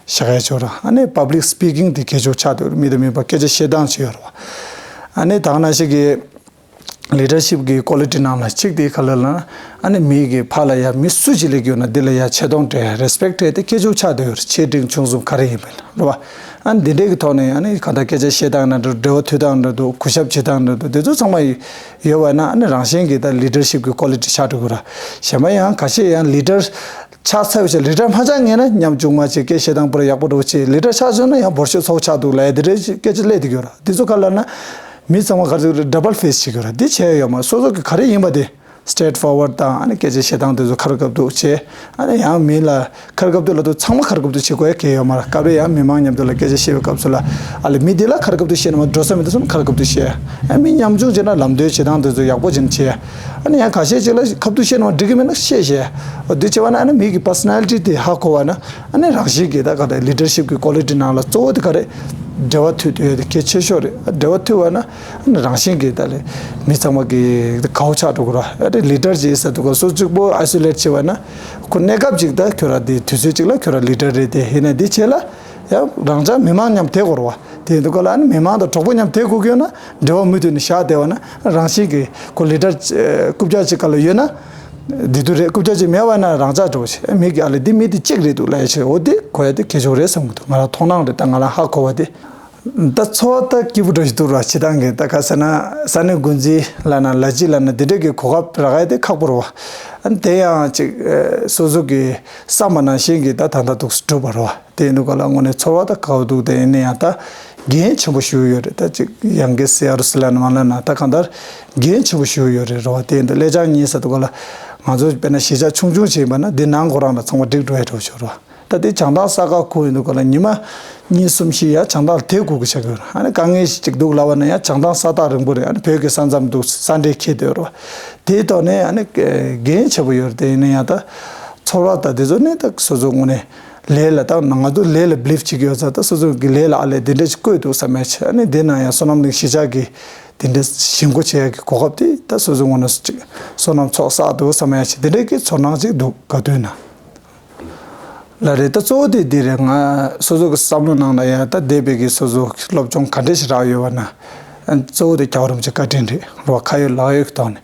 བཞག་ཡ་ཆོག་ར། ཨ་ནི་public speaking་དེ་གལ་ཆེ་ཆགས་འདུག་མི་དང་མི་བར་སྐད་ཆ་བཤད་སྟངས་ཅིག་ཡོད་རེད་བ། ཨ་ནི་ད་ག་ནང་བཞིན་གྱི་leadership་གི་quality་ནང་ལ་གཅིག་དེ་ག་ལ་ལ་ཨ་ནི་མི་གི་ཕར་ལ་ཡ་མི་སུ་ཅིག་སླེབས་ཀྱི་ཡོད་ན་འདི་ལ་ཡ་ཆེ་མཐོང་སྤྲད་ཡ་respect་སྤྲད་དེ་སྐད་ཆ་ཆགས་བསྡད་ཡོད་རེད། ཆེ་འབྲིང་ཆུང་གསུམ་ག་རེ་ཡིན་པ་ལ་རེད་བ། ཨ་ནི་འདི་འདྲའི་གི་ཐོག་ནས་ཨ་ནི་གང་ལྟར་སྐད་ཆ་བཤད་སྟངས་འདྲ་འདུག་འབྲེལ་བ་མཐུད་སྟངས་འདྲ་འདུག་གུས་ཞབས་བྱེད་སྟངས་འདྲ་འདུག་འདི་ཚོ་ཚང་མ་ཡོད་པ་ན་ཨ་ནི་རང་བཞིན་གྱི་ད་leadership་གི་quality་ཆགས་འགྲོ་གི་ར། གཞན་པ་ཡང་ཁ་ཤས་ཡང་leader་ཆགས་ཚར་བའི་ཆ་leader་མ་ཆགས་ངེས་ན་ཉམ་ཆུང་མ་བྱེད་སྐད་བཤད་སྟངས་པོ་ར་ཡག་པོ་འགྲོ་བྱེད། leader་ཆགས་སོང་ན་ཡང་འབོར་ཤོག་ཚོགས་ཆགས་འདུག་ལབ་ཡ་འདི་འདྲའི་སྐད་ཆ་སླེབས་བསྡད་ཀྱི་ཡོད་ར། འདི་ཚོ་ག་ལ་ན་མི་ཚང་མ་ག་ཚོད་double face་བྱེད་ཀྱི་ཡོད་ར། འདི་བྱས་ཡོད་མ་སོ་སོ་གི་ག་རེ་ཡིན་པ་དེ་straightforward་དང་ཨ་ནི་སྐད་ཆ་བཤད་སྟངས་དེ་ཚོ་ཁ་རུ་ཁ་ཐུག་བྱས་ཨ་ནི་ཡང་མི་ལ་ཁ་རུ་ཁ་ཐུག་ལབ་དུས་ཚང་མ་ཁ་རུ་ཁ་ཐུག་བྱེད་དགོས་ཡ་གལ་ཡོད་མ་ར། སྐབས་རེ་ཡང་མི་མང་མཉམ་དུ་ལ་སྐད་ཆ་བཤད་པའི་སྐབས་སུ་ལ་ཨ་ལེ་མི་འདི་ལ་ཁ་རུ་ཁ་ཐུག་བཤད་ན་མ་འགྲོ་ས་མི་འདུག་བསམ་ཁ་རུ་ཁ་ཐུག་བཤད་ཨ་མི་ཉམ་ཆུང་བྱས་ན་ལམ་སྟོན་བྱེད་སྟངས་དེ་ཚོ་ཡག་པོ་བྱས་ནས་བྱས། ཨ་ནི་ཡང་ཁ་ཤས་ཅིག་ལ་ཁ་ཐུག་བཤད་ན་འགྲིག་གི་མེད་ན་བཤད་བཤད། འོ་དེ་བྱས་པ་ན་ཨ་ནི་མི་གི་personality་དེ་ཧ་གོ་བ་ན་ཨ་ནི་རང་བཞིན་གྱིས་ད་ག་རེ་leadership་གི་quality་ནང་ལ་གཙོ་བོ་དེ་ག་རེ་འབྲེལ་བ་མཐུད་དེ་ཡོད་དེ་གལ་ཆེ་ཤོས་རེད། འབྲེལ་བ་མཐུད་པ་ན་ཨ་ནི་རང་བཞིན་གྱིས་ད་ལས་མི་ཚང་མ་གི་དགའ་བོ་ཆགས་འགྲོ་གི་ར། ཨ་ནི་leader་ཅིག་ཟེར་དུས་སྐབས་སུ་གཅིག་པོ་isolate་བྱས་པ་ན་ཁོ་གནས་སྐབས་ཅིག་ད་ཁྱོད་ར་དེ་དུས་ཚོད་ཅིག་ལ་ཁྱོད་ར་leader་རེད་དེ་ཡིན་ན་དེ་བྱས་ལ་ཡང་རང་ཅག་མི་མང་མཉམ་བསྡད་དགོས་རེད་བ། དེ་ཡིན་དུས་སྐབས་ལ་ཨ་ནི་མི་མང་དང་གྲོགས་པོ་མཉམ་བསྡད་དགོས་ཀྱི་ཡོད་ན་འབྲེལ་བ་མུ་མཐུད་ནས་བཞག་བསྡད་པ་ན་རང་བཞིན་གྱིས་ཁོ་leader་རྐུབ་བཀྱག་ཅིག་སྒང་ལ་ཡོད་ན་བདེ་སྡུག་རེད། རྐུབ་བཀྱག་ཅིག་མེད་པ་ན་རང་ཅག་འགྲོ་ཞེས་མི་གི་ཨ་ལེ་འདི་མི་འདི་གཅིག་རེད་འདུག་ལབ་ཡ་ཆེ་འོ་དེ་གོ་ཡ་དེ་གལ་ཆེན་པོ་རེད་བསམ་གི་འདུག་ང་རང་མཐོང་སྣང་རེད། ད་ང་རང་ཧ་གོ་བ་དེ། ད་འཚོ་བ་ད་སྐྱིད་པོ་འདྲ་ཞིག་འདུག་ར། སྤྱིར་བཏང་གི་ད་ག་ཟེར་ན་ས་གནས་འགོ་འཛིན་ལབ་ན་ལས་བྱེད་ལབ་ན་འདི་འདྲས་ཀྱི་གོ་སྐབས་རག་ཡ་དེ་ཁག་པོ་རེད་བ། ཨ་ནི་དེ་ཡང་ཅིག་སོ་སོ་གི་བསམ་པ་ནང་བཞིན་གྱི་ད་ད་ལྟ་འདུག་སེ་འགྲུབ་པ་རེད་བ། དེ་ཡིན་དུས་ག་ལ་དངོས་གནས་ཚོར་བ་ད་དགའ་བོ་འདུག་དེ་ཡིན་ན་ཡང་ད་འགན་ཆེན་པོ་ཞེ་པོ་ཡོད་རེད། ད་ཅིག་ཡང་གི་ཟེར་ཡ་རུ་ཟེར་ལབ་ན་མ་ལབ་ན་ད་གང་ལྟར་འགན་ཆེན་པོ་ཞེ་པོ་ཡོད་རེད་རེད་བ། དེ་ཡིན་དུས་ལས་བྱང་གཉིས་ཟེར་དུས་ག་ལ་ང་ཚོ་དཔེར་ན་གཞིས་ཆགས་ཆུང་ཆུང་ཞིག་ཡིན་པ་ན་འདི་ནང་ཁོ་རང་ལ་ཚང་མ་འགྲིག་འགྲོ་ཡ་འགྲོ་ཆོག་རེད་བ། ད་དེ་བྱང་ཐང་ས་ཁག་ཁུལ་ཡིན་དུས་ག་ལ་ཉི་མ་གཉིས་གསུམ་བཞི་ཡ་བྱང་ཐང་ལ་བསྡད་དགོས་ཀྱི་ཆགས་ཀྱི་ཡོད་རེད། ཨ་ནི་དཀའ་ངལ་ཞིག་ཅིག་འདུག་ལབ་པ་ན་ཡང་བྱང་ཐང་ས་ཐག་རིང་པོ་རེད། ཨ་ནི་བོད་ཀྱི་ས་མཚམས་འདུག་ས་འབྲེལ་འཁེལ་བསྡད་ཡོད་རེད་བ། དེའི་ཐོག་ནས་ཨ་ནི་འགན་ཆེ་པོ་ཡོད་རེད། དེ་ཡིན་ན་ཡང་ད་ཚོར་བ་ད་དེ་ཚོ་ནི་ད་སོ་སོ་དངོས་གནས་ལས་ལ་ད་ང་ཚོ་ལས་ལ་believe་བྱེད་ཀྱི་ཡོད་ཙང་ད་སོ་སོ་གི་ལས་ལ་ཨ་ལས་དེ་འདྲ་ཞིག་བསྐོས་འདུག་བསམ་ཡ་ཆེ། ཨ་ནི་དེ་ན་ཡང་བསོད་ནམས་གླིང་གཞིས་ཆགས་ཀྱི་དེ་འདྲ་བཞེངས་སྒོ་ཕྱེ་ཡ་གི་གོ་སྐབས་དེ་ད་སོ་སོ་ངོས་ནས་ཅིག་བསོད་ནམས་ཚོགས་བསགས་འདུག་བསམ་ཡ་ཆེ། དེ་འདྲའི་གི་ཚོར་སྣང་ཅིག་འདུག་ག་དུས་ན། ལགས་རེད། ད་གཙོ་བོ་དེ་འདི་རེད། ང་སོ་སོ་གི་བསམ་བློ་ནང་ལ་ཡང་ད་འདས་པའི་གི་སོ་སོ་སློབ་སྦྱོང་ག་འདྲས་ཞིག་རག་ཡོད་པ་ན། གཙོ་བོ་དེ་རྒྱལ་བ་རིན་པོ་ཆེ་བཀའ་དྲིན་རེད་རེད་བ། ཁ་ཡོད་ལག་ཡོད་ཀྱི་ཐོག་ནས།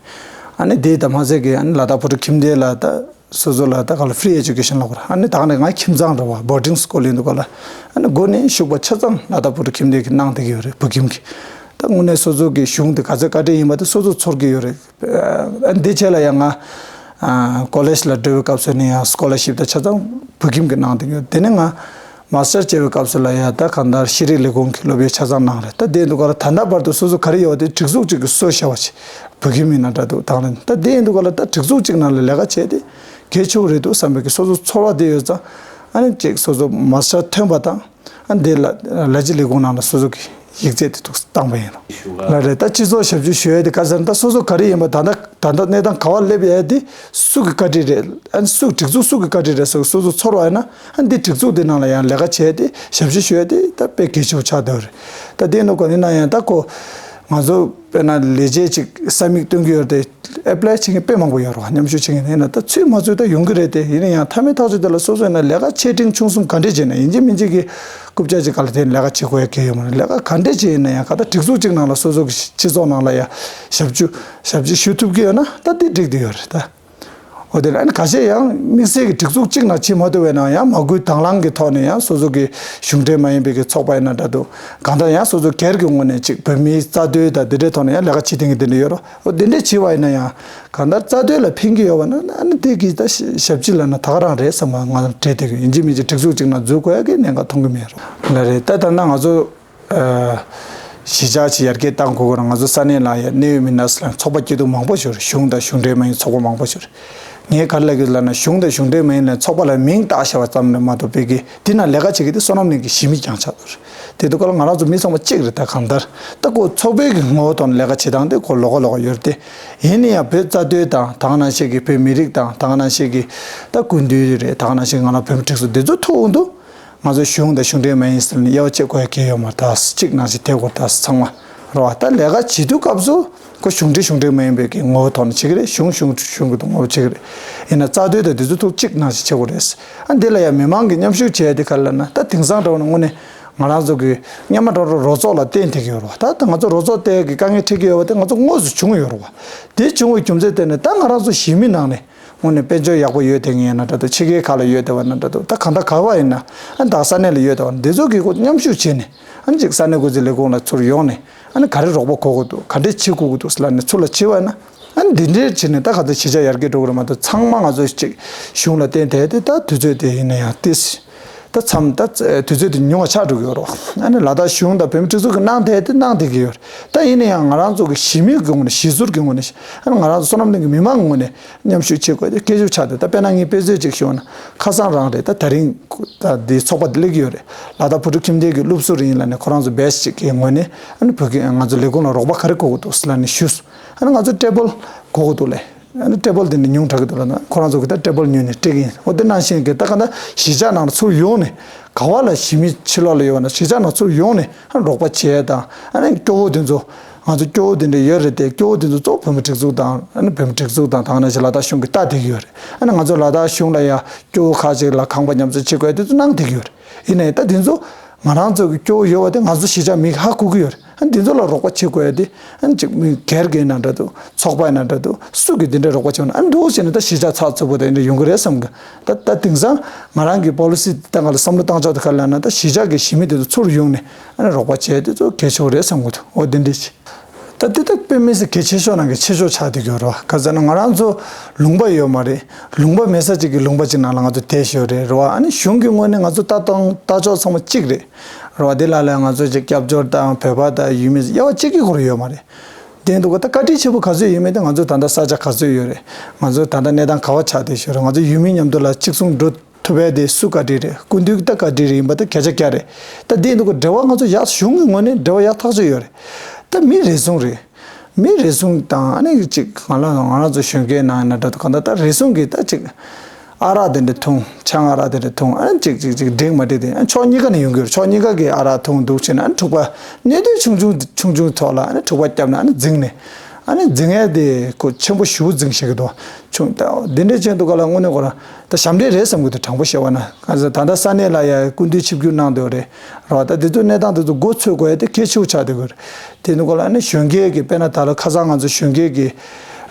ཨ་ནི་དེ་དང་མ་ཟད་གི་ཨ་ནི་ལ་དྭགས་བོད་ཕྲུག་ཁྱིམ་སྡེ་ལ་ད་སོ་སོ་ལ་ད་ག་ལ་free education་ལབ་དགོས་རེད། ཨ་ནི་ད་ག་ནས་ང་ཁྱིམ་ཚང་རེད་བ། boarding school་ཡིན་དུས་ག་ལ་ཨ་ནི་འགོ་ནས་ཤུག་པ་ཆ་ཚང་ལ་དྭགས་བོད་ཕྲུག་ཁྱིམ་སྡེ་གི་གནང་བསྡད་ཀྱི་ཡོད་རེད། བོད་ཁྱིམ་གི་ད་དངོས་གནས་སོ་སོ་གི་གཞུང་དེ་ག་ཚོད་བཀའ་དྲིན་ཡིན་པ་དེ་སོ་སོ་ཚོར་གྱི་ཡོད་རེད། ཨ་འདི་བྱས་ལ་ཡང་ང་ཨ་college་ལ་འགྲོ་བའི་སྐབས་སུ་ནས་ཡང་scholarship་དང་ཆ་ཚང་བོད་ཁྱིམ་གྱིས་གནང་བསྡད་ཡོད། དེ་ནས་ང་master་བྱས་པའི་སྐབས་སུ་ལ་ཡང་ད་གང་ལྟར་ཤེས་རིག་ལས་ཁུངས་ཀྱི་སློབ་ཡོན་ཆ་ཚང་གནང་རེད། ད་དེ་འདུག་ག་ལ་ད་ལྟ་བར་དུ་སོ་སོ་ག་རེ་ཡོད་དེ་སྒྲིག་འཛུགས་གཅིག་གིས་གསོ་བཞག་པ་ཆེ་བོད་ཁྱིམ་ཡིན་ན་འདྲ་འདུག་དང་ལེན། ད་དེ་ཡིན་དུས་ག་ལ་ད་སྒྲིག་འཛུགས་གཅིག་ནང་ལ་ལས་ཀ་བྱས་ཏེ་གལ་ཆེ་བོ་རེད་འདུག་བསམ་པའི་གི་སོ་སོ་ཚོར་བ་དེ་ཡོད་ཙང་ཨ་ནི་གཅིག་སོ་སོ་master་ཐོན་པ་དང་། ཨ་འདི་ལ་ལས་བྱེད་ལས་ཁུངས་ནང་ལ་སོ་སོ་གི་ཡིག་ཚད་དེ་ཐུགས་བཏང་པ་ཡིན་ལ། ལགས་རེད། ད་སྤྱི་ཚོགས་ཞབས་ཞུ་ཞུ་ཡས་དེ་ག་ཟེར་ན་ད་སོ་སོ་ག་རེ་ཡིན་པ་ད་ལྟ་ད་ལྟ་གནས་སྟངས་ག་བ་སླེབས་ཡས་དེ་སུ་གི་བཀའ་དྲིན་རེད། ཨ་ནི་སུ་སྒྲིག་འཛུགས་སུ་གི་བཀའ་དྲིན་རེད་ཟེར་སོ་སོ་ཚོར་བ་ཡིན་ན་ཨ་འདི་སྒྲིག་འཛུགས་དེ་ནང་ལ་ཡང་ལས་ཀ་བྱས་ཏེ་ཞབས་ཞུ་ཞུ་ཡས་དེ་ད་དཔེ་གལ་ཆེ་བོ་ཆགས་བསྡད་པ་རེད། ད་དེ་ནང་གོ་ནི་ན་ཡང་ད་ཁོ་ང་ཚོ་དཔེར་ན་ལས་བྱེད་ཅིག་ས་མིག་སྟོན་གྱི་ཡོད་རེད། apply་བྱེད་མཁན་དཔེ་མང་པོ་ཡོད་རེད་བ། མཉམ་ཞུགས་བྱེད་མཁན་ཡིན་ན་ད་ཚུད་མ་ཚུད་ད་ཡོང་གི་རེད་དེ། ཡིན་ན་ཡང་མཐའ་མའི་ཐག་གཅོད་དེ་ལ་སོ་སོ་ཡིན་ན་ལས་ཀ་ཆེ་འབྲིང་ཆུང་གསུམ་ག་འདྲས་བྱས་ན་ཡིན་གཅིག་མིན་གཅིག་གི་རྐུབ་བཀྱག་ཅིག་སྒང་ལ་དེ་ལས་ཀ་བྱེད་དགོས་ཡ་གལ་ཡོད་མ་རེད། ལས་ཀ་ག་འདྲས་བྱས་ཡིན་ན་ཡང་ག་ད་སྒྲིག་འཛུགས་གཅིག་ནང་ལ་སོ་སོ་གི་སྤྱི་ཚོགས་ནང་ལ་ཡ་ཞབས་ཞུ་ཞབས་ཞུ་ཞུ་ཐུབ་ཀྱི་ཡོད་ན་ད་དེ་འགྲིག་བསྡད་ཡོད་རེད་ད། འོ་དེ་ལ་ཨ་ནི་ཁ་ཤས་ཡང་དམིགས་བསལ་གྱི་སྒྲིག་འཛུགས་གཅིག་ནང་བྱེད་མ་ཐུབ་པ་ཡིན་ན་ཡང་མ་སྐུལ་དང་བླངས་ཀྱི་ཐོག་ནས་ཡང་སོ་སོ་གི་གཞུང་འབྲེལ་མ་ཡིན་པའི་གི་ཚོགས་པ་ཡིན་ན་འདྲ་འདུག་གང་ལྟར་ཡང་སོ་སོ་སྒེར་གྱི་ངོས་ནས་ཅིག་བོད་མིའི་རྩ་དོན་དང་འདི་འདྲའི་ཐོག་ནས་ཡང་ལས་ཀ་བྱེད་བསྡད་མཁན་འདི་འདྲ་ཡོད་རེད། འོ་འདི་འདྲས་བྱས་པ་ཡིན་ན་ཡང་གང་ལྟར་རྩ་དོན་ལ་ཕན་གྱི་ཡོད་པ་ན་ཨ་ནི་དེ་གི་ད་ཞབས་ཕྱི་ལབ་ན་ད་ག་རང་རེད་བསམ་པ་ང་ཚོ་གྲས་དེ་གི་ཡིན་གཅིག་མིན་གཅིག་སྒྲིག་འཛུགས་གཅིག་ནང་འཛུལ་དགོས་ཡ་གི་གནད་འགག་མཐོང་གི་མེད་རེད། ལགས་རེད། ད་ད་ལྟ་ང་ཚོ། ཨ། གཞིས་ཆགས་ཅིག་ཡར་རྒྱས་བཏང་དགོས་ཀྱི་རེད། ང་ཚོ་ས་གནས་ལ་ཡ་གནད་ཡོད་མི་སྣ་ཚོ་ལ་ཚོགས་པ་སྐྱིད་སྡུག་མང་པོ་ཞིག་ཡོད་རེད། གཞུང་དང་གཞུང་འབྲེལ་མ་ཡིན་ཚོགས་པ་མང་པོ་ཞིག་ཡོད་རེད། ངས་ག་རེ་ལབ་ཀྱི་ཡོད་ལབ་ན། གཞུང་དང་གཞུང་འབྲེལ་མ་ཡིན་ལ་ཚོགས་པ་ལ་མིང་བཏགས་བཞག་པ་ཙམ་རེད་མ་གཏོགས། བོད་ཀྱི་འདི་ན་ལས་ཀ་བྱེད་ཀྱི་དེ་བསོད་ནམས་གླིང་གི་གཞིས་མི་རྐྱང་ཆགས་འདུག་རེད། དེ་དུས་སྐབས་ལ་ང་རང་ཚོ་མི་ཚང་མ་གཅིག་རེད། ད་གང་ལྟར་ད་ཁོ་ཚོགས་པའི་གི་ངོ་བོ་ཐོག་ནས་ལས་ཀ་བྱེད་སྟངས་དེ་ཁོ་ལོགས་ཀ་ལོགས་ཀ་ཡོད་རེད་དེ། ཡིན་ན་ཡང་བོད་རྩ་དོན་དང་། ད་ག་ནང་བཞིན་གྱི་བོད་མི་རིགས་དང་། ད་ག་ནང་བཞིན་གྱི་ད་སྐུ་མདུན་རེད། ད་ག་ནང་བཞིན་ང་རང་བོད་མི་སྒྲིག་འཛུགས་འདི་ཚོ་ཐུག་འོང་དུས། ང་ཚོ་གཞུང་དང་གཞུང་འབྲེལ་མ་ཡིན་ཟེར་ནས་དབྱེ་བ་ཕྱེ་དགོས་ཡ་གང་ཡང་ཡོད་མ་རེད། ད་གཅིག་ནང་བཞིན་དེ་དགོས། ད་ཚང་མ་རེད་བ། ད་ལས་ཀ་བྱེད་དུས་སྐབས་སུ་ཁོ་གཞུང་འབྲེལ་གཞུང་འབྲེལ་མ་ཡིན་པའི་གི་ངོ་བོ་ཐོག་ནས་བྱེད་ཀྱི་རེད། གཞུང་གཞུང་གཞུང་གི་ངོ་བོ་བྱེད་ཀྱི་རེད། ཡིན་ན་རྩ་དོན་དང་དེ་ཚོ་ཐུག་གཅིག་ནང་བཞིན་བྱེད་དགོས་རེད། ཨ་འདི་ལ་ཡང་མི་མང་གིས་མཉམ་ཞུགས་བྱས་ཏེ་ག་རེ་ལབ་ན། ད་དེང་སང་འདྲ་བོ་ན་དངོས་གནས་ང་རང་ཚོ་གི་སྔོན་མ་འདྲ་བོ་རོགས་ཚོགས་ལ་བརྟེན་བསྡད་ཀྱི་ཡོད་རེད་བ། ད་ད་ང་ཚོ་རོགས་ཚོགས་དེ་གི་དཀའ་ངལ་འཕྲད་ཀྱི་ཡོད་པ་དེ་ང་ཚོ་དངོས་སུ་བྱུང་ཡོད་རེད་བ། དེ་བྱུང་བའི་རྒྱུ་མཚན་དེ་ནི་ད་ང་རང་ཚོ་གཞིས་མི་ནང་ནས་དངོས་གནས་དཔལ་འབྱོར་ཡག་པོ་ཡོད་བསྡད་མཁན་ཡིན་ན་འདྲ་འདུག་ཕྱི་རྒྱལ་ཁག་ལ་ཡོད་བསྡད་པ་ན་འདྲ་འདུག་ད་གང་ལྟར་ག་པར་ཡིན་ན། ཨ་ད་ས་གནས་ལ་ཡོད་བསྡད་པ་ན་འདི་ཚོ་གིས་ཁོ་མཉམ་ཞུགས་བྱས་ནས། ཨ་ཅིག་ས་གནས་སྐུ་ཚེ་ལས་ཁུངས་ལ་ཚུར་ཡོང་ནས། ཨ་ནི་ག་རེ་རོགས་པ་དགོས་ཀྱི་འདུག་ག་འདྲས་བྱེད་དགོས་ཀྱི་འདུག་ཟེར་ལབ་ནས་ཚུར་ལ་བྱེད་པ་ན། ཨ་ནི་འདི་འདྲས་བྱས་ནས་ད་ག་ཚོད་གཞིས་ཆགས་ཡར་རྒྱས་འགྲོ་གི་རེད་མ་གཏོགས། ཚང་མ་ང་ཚོ་ཅིག་གཞུང་ལ་བརྟེན་བསྡད་དེ། ད་དུས་ཚོད་དེ་ཡིན་ན་ཡང་ཏོག་ཙམ་ད་མཚམས་ད་དུས་ཚོད་དེ་ཉུང་བ་ཆགས་འགྲོ་གི་ཡོད་རེད། ཨ་ནི་ལ་དྭགས་གཞུང་དང་བོད་མི་སྒྲིག་འཛུགས་ཀྱིས་གནང་བསྡད་དེ་གནང་བསྡད་ཀྱི་ཡོད་རེད། ད་ཡིན་ན་ཡང་ང་རང་ཚོ་གི་གཞིས་མི་གི་ངོས་ནས། གཞིས་ཟུར་གྱི་ངོས་ནས། ཨ་ནི་ང་རང་ཚོ་བསོད་ནམས་གླིང་གི་མི་མང་གི་ངོས་ནས་མཉམ་ཞུགས་བྱེད་དགོས་དེ་གལ་ཆེ་ཆགས་འདུག་ད་དཔེར་ན་ངས་དཔེ་མཚོན་ཅིག་ཞུས་ན། ཁ་སང་རང་རེད། ད་ད་རིང་ད་འདི་ཚོགས་པ་འདི་སླེབས་ཀྱི་ཡོད་རེད། ལ་དྭགས་བོད་ཕྲུག་ཁྱིམ་སྡེ་གི་སློབ་ཟུར་ཡིན་ལབ་ནས་ཁོ་རང་ཚོ་བེ་སི་ཅིག་གི་ངོས་ནས། ཨ་ནི་བོད་ཀྱི་ང་ཚོ་ལས་ཁུངས་ལ་རོགས་པ་ག་རེ་དགོས་ཀྱི་འདུག་ཟེར་ལབ་ནས་ཞུས། ཨ་ནི་ང་ཚོ་ཊེ་བལ་དགོས་ཀྱི་འདུག་ལབ། ཨ་ནི་ཊེ་བལ་དེ་འདྲ་ཉུང་དྲགས་ཀྱི་འདུག་ལབ་ན། ཁོ་རང་ཚོ་གིས་ད་ཊེ་བལ་ཉོས་ནས་སྤྲད་ཀྱི་ཡིན། འོ་དེ་ནང་བཞིན་གྱི་ད་ག་ད་གཞིས་ཆགས་ནང་ལ་ཚུར་ཡོང་ནས། ག་བ་ལ་གཞིས་མི་ཕྱི་ལོགས་ལ་ཡོད་ན་གཞིས་ཆགས་ནང་ཚུར་ཡོང་ནས། ཨ་ནི་རོགས་པ་བྱེད་དང་། ཨ་ནི་སྐྱོ་བོ་དེ་ཚོ། ང་ཚོ་སྐྱོ་བོ་དེ་འདྲ་ཡོད་རེད་དེ། སྐྱོ་བོ་དེ་ཚོ་གཙོ་བོ་བོད་མི་སྒྲིག་འཛུགས་དང་། ཨ་ནི་བོད་མི་སྒྲིག་འཛུགས་དང་། ད་ག་ནང་བཞིན་ལ་དྭགས་གཞུང་གིས་ལྟ་བསྡད་ཀྱི་ཡོད་རེད། ཨ་ནི་ང་ཚོ་ལ་དྭགས་གཞུང་ལ་ཡ་སྐྱོ་བོ་ཁག་ཅིག་ལ་ཁང་པ་མཉམ་འཛུགས་བྱེད་དགོས་དེ་ཚོ་གནང་བསྡད་ཀྱི་ཡོད་རེད། ཡིན་ནའི་ད་དེ་ཚོ་ང་རང་ཚོ་གི་སྐྱོ་བོ་ཡོད་པ་དེ་ང་ཚོ་གཞིས་ཆགས་མིས་ཧ་གོ་གི་ཡོད་རེད། ཨ་ནི་དེ་ཚོ་ལ་རོགས་པ་བྱེད་དགོས་ཡ་དེ། ཨ་ནི་ཅིག་མི་སྒེར་གྱི་ཡིན་ན་འདྲ་འདུག་ཚོགས་པ་ཡིན་ན་འདྲ་འདུག་སུ་གིས་དེ་འདྲའི་རོགས་པ་བྱེད་ན། ཨ་ནི་འདུག་བྱས་ནས་ད་གཞིས་ཆགས་ཚགས་ཚུད་པོ་དེ་འདྲ་ཡོང་གི་རེད་བསམ་གི། ད་ད་དེང་སང་ང་རང་གི་པོ་ལི་སི་དེ་སྟེང་ལ་བསམ་བློ་བཏང་ཕྱོགས་དེ་ག་རེ་ལབ་ན། ད་གཞིས་ཆགས་ཀྱི་གཞིས་མི་དེ་ཚོ་ཚུར་ཡོང་ནས། ཨ་ནི་རོགས་པ་བྱས་དེ་ཚོ་གལ་ཆེ་བོ་རེད་བསམ་གི་འདུག་འོ་དེ་འདྲ་ཅིག་ད་འདི་ད་དཔེ་མི་སྲིད་གལ་ཆེ་ཤོས་ནང་གི་ཆེ་ཤོས་ཆགས་བསྡད་ཀྱི་ཡོད་རེད་བ། ག་ཟེར་ན་ང་རང་ཚོ་ལུང་པ་ཡོད་མ་རེད། ལུང་པ་མེད་ས་ཅིག་གི་ལུང་པ་ཅིག་ནང་ལ་ང་ཚོ་བསྡད་བཞག་རེད་རེད་བ། ཨ་ནི་གཞུང་གི་ངོས་ནས་ང་ཚོ་ལྟ་སྟངས་ལྟ་ཕྱོགས་ཚང་མ་གཅིག་རེད་རེད་བ། དེ་ལ་ལ་ང་ཚོ་ཅིག་སྐྱབས་བཅོལ་དང་བོད་པ་དང་ཡུལ་མི་དབྱེ་བ་གཅིག་གི་སྐོར་ཡོད་མ་རེད། དེ་འདུག་ག་ད་བཀའ་དྲིན་ཆེ་པོ་ག་ཚོད་ཡོད་མེད་དེ། ང་ཚོ་ད་ལྟ་ས་ཆ་ག་ཚོད་ཡོད་རེད། ང་ཚོ་ད་ལྟ་གནས་སྟངས་ག་བ་ཆགས་བསྡད་བཞག་རེད། ང་ཚོ་ཡུལ་མི་མཉམ་དུ་ལ་གཅིག་མཚུངས་འགྲོ་ཐུབ་པའི་དེ་སུ་བཀའ་དྲིན་རེད། སྐུ་མདུན་གྱི་ད་བཀའ་དྲིན་རེད་ཡིན་པ་ད་སྐད་ཆ་རྒྱག་རེད། ད་དེ་འདུག་ག་འབྲེལ་བ་ང་ཚོ་ཡག་གཞུང་གི་ངོས་ནས་འབྲེལ་བ་ཡག་ཐག་ཆོད་ཡོད་རེད། ད་མི་རེ་ཟུང་རེད། མི་རེ་ཟུང་དང་ཨ་ནི་ཅིག་ང་ལ་ང་རང་ཚོ་གཞོན་སྐྱེས་ནང་ན་འདྲ་འདུག་ག་ད་ད་རེ་ཟུང་གིས་ད་ཅིག་ཨ་རག་དེ་འདྲ་འཐུང་། ཆང་ཨ་རག་དེ་འདྲ་འཐུང་། ཨ་ནི་ཅིག་ཅིག་ཅིག་འགྲིག་མ་འགྲིག་དེ། ཨ་ཕྱོགས་གཉིས་ཀ་ནས་ཡོང་གི་ཡོད་རེད། ཕྱོགས་གཉིས་ཀ་གིས་ཨ་རག་འཐུང་འདུག་བྱས་ན། ཨ་ནི་འཁྲུག་པ་གནད་དོན་ཆུང་ཆུང་ཆུང་ཆུང་ཐོག་ལ་ཨ་ནི་འཁྲུག་པ་བརྒྱབ་ན། ཨ་ནི་འཛིང་ནས། ཨ་ནི་འཛིང་ཡས་དེ་ཁོ་ཆེན་པོ་ཞེ་པོ་འཛིང་ཤེས་ཀྱི་འདུག་ཆུང་ད་འདི་འདྲའི་ཆེད་དུ་ག་ལ་དངོས་གནས་ཁོ་རང་ད་ཞབས་འདྲེན་རེད་བསམ་གྱི་འདུག་དྲང་པོ་བཤད་པ་ན། ག་ཚོད་ད་ལྟ་ས་གནས་ལ་ཡ་སྐུ་མདུན་ཆིབས་བསྒྱུར་གནང་འདོད་རེད་རོ། ད་དེ་ཚོ་གནས་སྟངས་དེ་ཚོ་མགོ་ཚོས་དགོས་ཡ་དེ་གལ་ཆེ་བོ་ཆགས་བསྡད་ཀྱི་རེད། དེ་འདུག་ག་ལ་ཨ་ནི་གཞོན་སྐྱེས་ཀྱི་དཔེར་ན་ད་ལོ་ཁ་སང་ང་ཚོ་གཞོན་སྐྱེས་ཀྱི་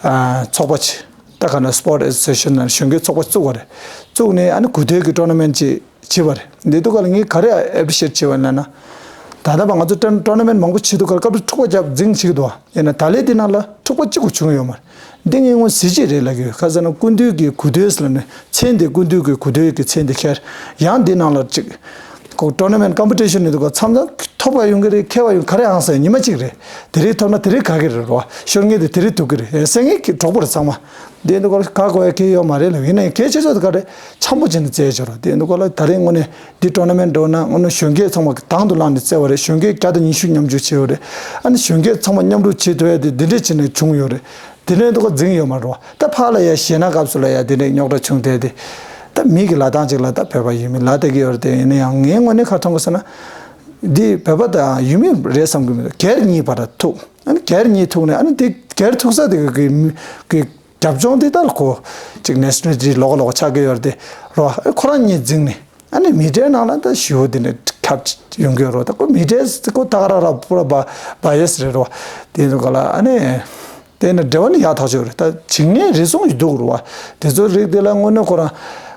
ཨ་ཚོགས་པ་ཅིག་ད་ག་ན་Sport Association ནང་གཞོན་སྐྱེས་ཚོགས་པ་བཙུགས་པ་རེད། བཙུགས་ནས་ཨ་ནི་གུས་འདུད་ཀྱི་ཊོར་ན་མེན་ཊི་ཅིག་བྱས་པ་རེད། འདི་དུས་སྐབས་ལ་ངས་ག་རེ་ཨེ་པི་རི་ཤི་ཨེཊ་བྱས་པ་ལབ་ན། ད་ལྟ་བར་ང་ཚོ་ཊོར་ཊོར་ན་མེན་ཊི་མང་པོ་བྱེད་དུས་སྐབས་ལ་འཁྲུག་པ་བརྒྱབ་འཛིང་བྱེད་ཀྱི་འདུག་བ། ཡིན་ན་ད་ལོའི་འདི་ནང་ལ་འཁྲུག་པ་གཅིག་པུ་བྱུང་ཡོད་མ་རེད། འདི་ངས་དངོས་གཟི་བརྗིད་རེད་ལབ་ཀྱི་ཡོད། ག་ཟེར་ན་སྐུ་མདུན་གྱི་གུས་འདུད་ཟེར་ལབ་ནས་མཚན་དེ། སྐུ་མདུན་གྱི་གུས་འདུད་ཀྱི་མཚན་དེ་ཁྱེར། ཡང་འདི་ནང་ལ་ཅིག་ཁོ་ཊོར་ན་མེན་ཊི་ཀམ་པི་ཊི་ཤན་ནི་འདུག་ག་མཚམས་མཚམས་ཐོབ་པ་ཡོང་གི་རེད། ཁེ་བ་ཡོང་ག་རེ་ཨང་ཟེར་ཉི་མ་གཅིག་རེད། དེ་རིང་ཐོབ་ན་དེ་རིང་དགའ་གི་རེད་རོ། ཤོར་མཁན་དེ་དེ་རིང་སྡུག་གི་རེད། སེང་གེ་གི་གྲོགས་པོ་རེད་ཚང་མ། དེ་འདུག་ག་ལ་ག་གོ་ཡ་གི་ཡོད་མ་རེད་ལབ། ཡིན་ན་ཡང་གལ་ཆེ་ཤོས་དེ་ག་རེད། འཆམ་པོ་བྱས་ནས་རྩེད་བྱོས་རོགས། དེ་འདུག་ག་ལ་ད་རིང་དངོས་གནས་འདི་ཊོར་ན་མེན་ཊི་འགྲོ་ན་དངོས་གནས་གཞོན་སྐྱེས་ཚང་མ་དང་དུ་བླངས་ནས་རྩེ་བ་རེད། གཞོན་སྐྱེས་བརྒྱ་དང་ཉི་ཤུ་མཉམ་ཞུགས་བྱས་ཡོད་རེད། ཨ་ནི་གཞོན་སྐྱེས་ཚང་མ་མཉམ་རུབ་བྱེད་ཐུབ་ཡ་དེ་འདི་འདྲས་བྱས་ནས་བྱུང་ཡོད་རེད། དེ་འདྲས་འདུག་ག་འཛིང་ཡོད་མ་རེད་བ། ད་ཕར་ལ་ཡ་གཞས་སྣ་སྐབས་སུ་ལ་ཡ་དེ་འདྲས་རྙོག་དྲ་བྱུང་བསྡད་དེ། ད་མི་གི་ལབ་སྟངས་ཅིག་ལ་ད་བོད་པ་ཡུལ་མི་ལབ་བསྡད་ཀྱི་ཡོད་རེད་དེ། ཡིན་ན་ཡང་ངའི་ངོས་ནས་ག་མཐོང་གི་ཟེར་ན། འདི་བོད་པ་དང་ཡུལ་མི་རེད་བསམ་གྱི་མི་འདུག་སྒེར་གཉིས་བར་ཐུག་ཨ་ནི་སྒེར་གཉིས་ཐུག་ནས། ཨ་ནི་དེ་སྒེར་ཐུག་ས་དེ་གི་གི་གི་རྒྱབ་ལྗོངས་དེ་ལྟར་ཁོ་ཅིག་ནེ་ཤ་ནལ་ཊི་ལོགས་ཀ་ལོགས་ཀ་ཆགས་ཀྱི་ཡོད་རེད་དེ་རོ། ཨ་ཁོ་རང་གཉིས་འཛིང་ནས། ཨ་ནི་མི་ཌི་ཡའི་ནང་ལ་ད་ཞུ་བོ་དེ་འདྲ་ཁྱབ་ཡོང་གི་ཡོད་རོ། ད་ཁོ་མི་ཌི་ཡ་ཁོ་ད་ག་རང་རང་པུ་ར་བ་བ་ཡེ་སི་རེད་རོ། དེ་ཚོ་ག་ལ་ཨ་ནི་དེ་ནི་འབྲེལ་བ་ནི་ཡག་ཐག་ཆོད་རེད། ད་བྱེད་མཁན་རེ་ཟུང་ཡོད་འདུག་རོ་བ། དེ་ཚོ་རིགས་དེ་ལ་དངོས་གནས་ཁོ་རང་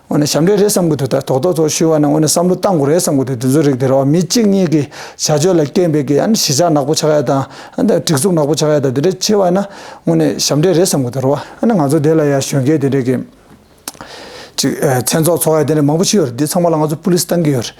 དངོས་གནས་ཞབས་འདྲེན་རེད་བསམ་གྱི་འདུག་ད་རྡོག་རྡོག་ཚོ་ཞུས་པ་ན་དངོས་གནས་བསམ་བློ་བཏང་དགོས་རེད་བསམ་གྱི་འདུག་དེ་ཚོ་རིགས་དེ་རོ་བ། མི་གཅིག་གཉིས་ཀྱི་བྱ་སྤྱོད་ལ་རྐྱེན་པས་ཀྱི་ཨ་ནི་གཞིས་ཆགས་ནག་པོ་ཆགས་ཡ་དང་། ཨ་ནི་སྒྲིག་འཛུགས་ནག་པོ་ཆགས་ཡ་དང་། དེ་འདྲ་བྱས་པ་ན་དངོས་གནས་ཞབས་འདྲེན་རེད་བསམ་གྱི་འདུག་རོ་བ། ཨ་ནི་ང་ཚོ་དེ་ལ་ཡ་གཞོན་སྐྱེས་དེ་འདྲས་ཀྱི་ཅིག་ཨ་མཚན་ཚོགས་ཚོགས་ཡ་དེ་འདྲ་མང་པོ་ཞིག་ཡོད་རེད། འདི་ཚང་མ་ལ་ང་ཚོ་པུ་ལི་སི་བཏང་གི་ཡོད་རེད།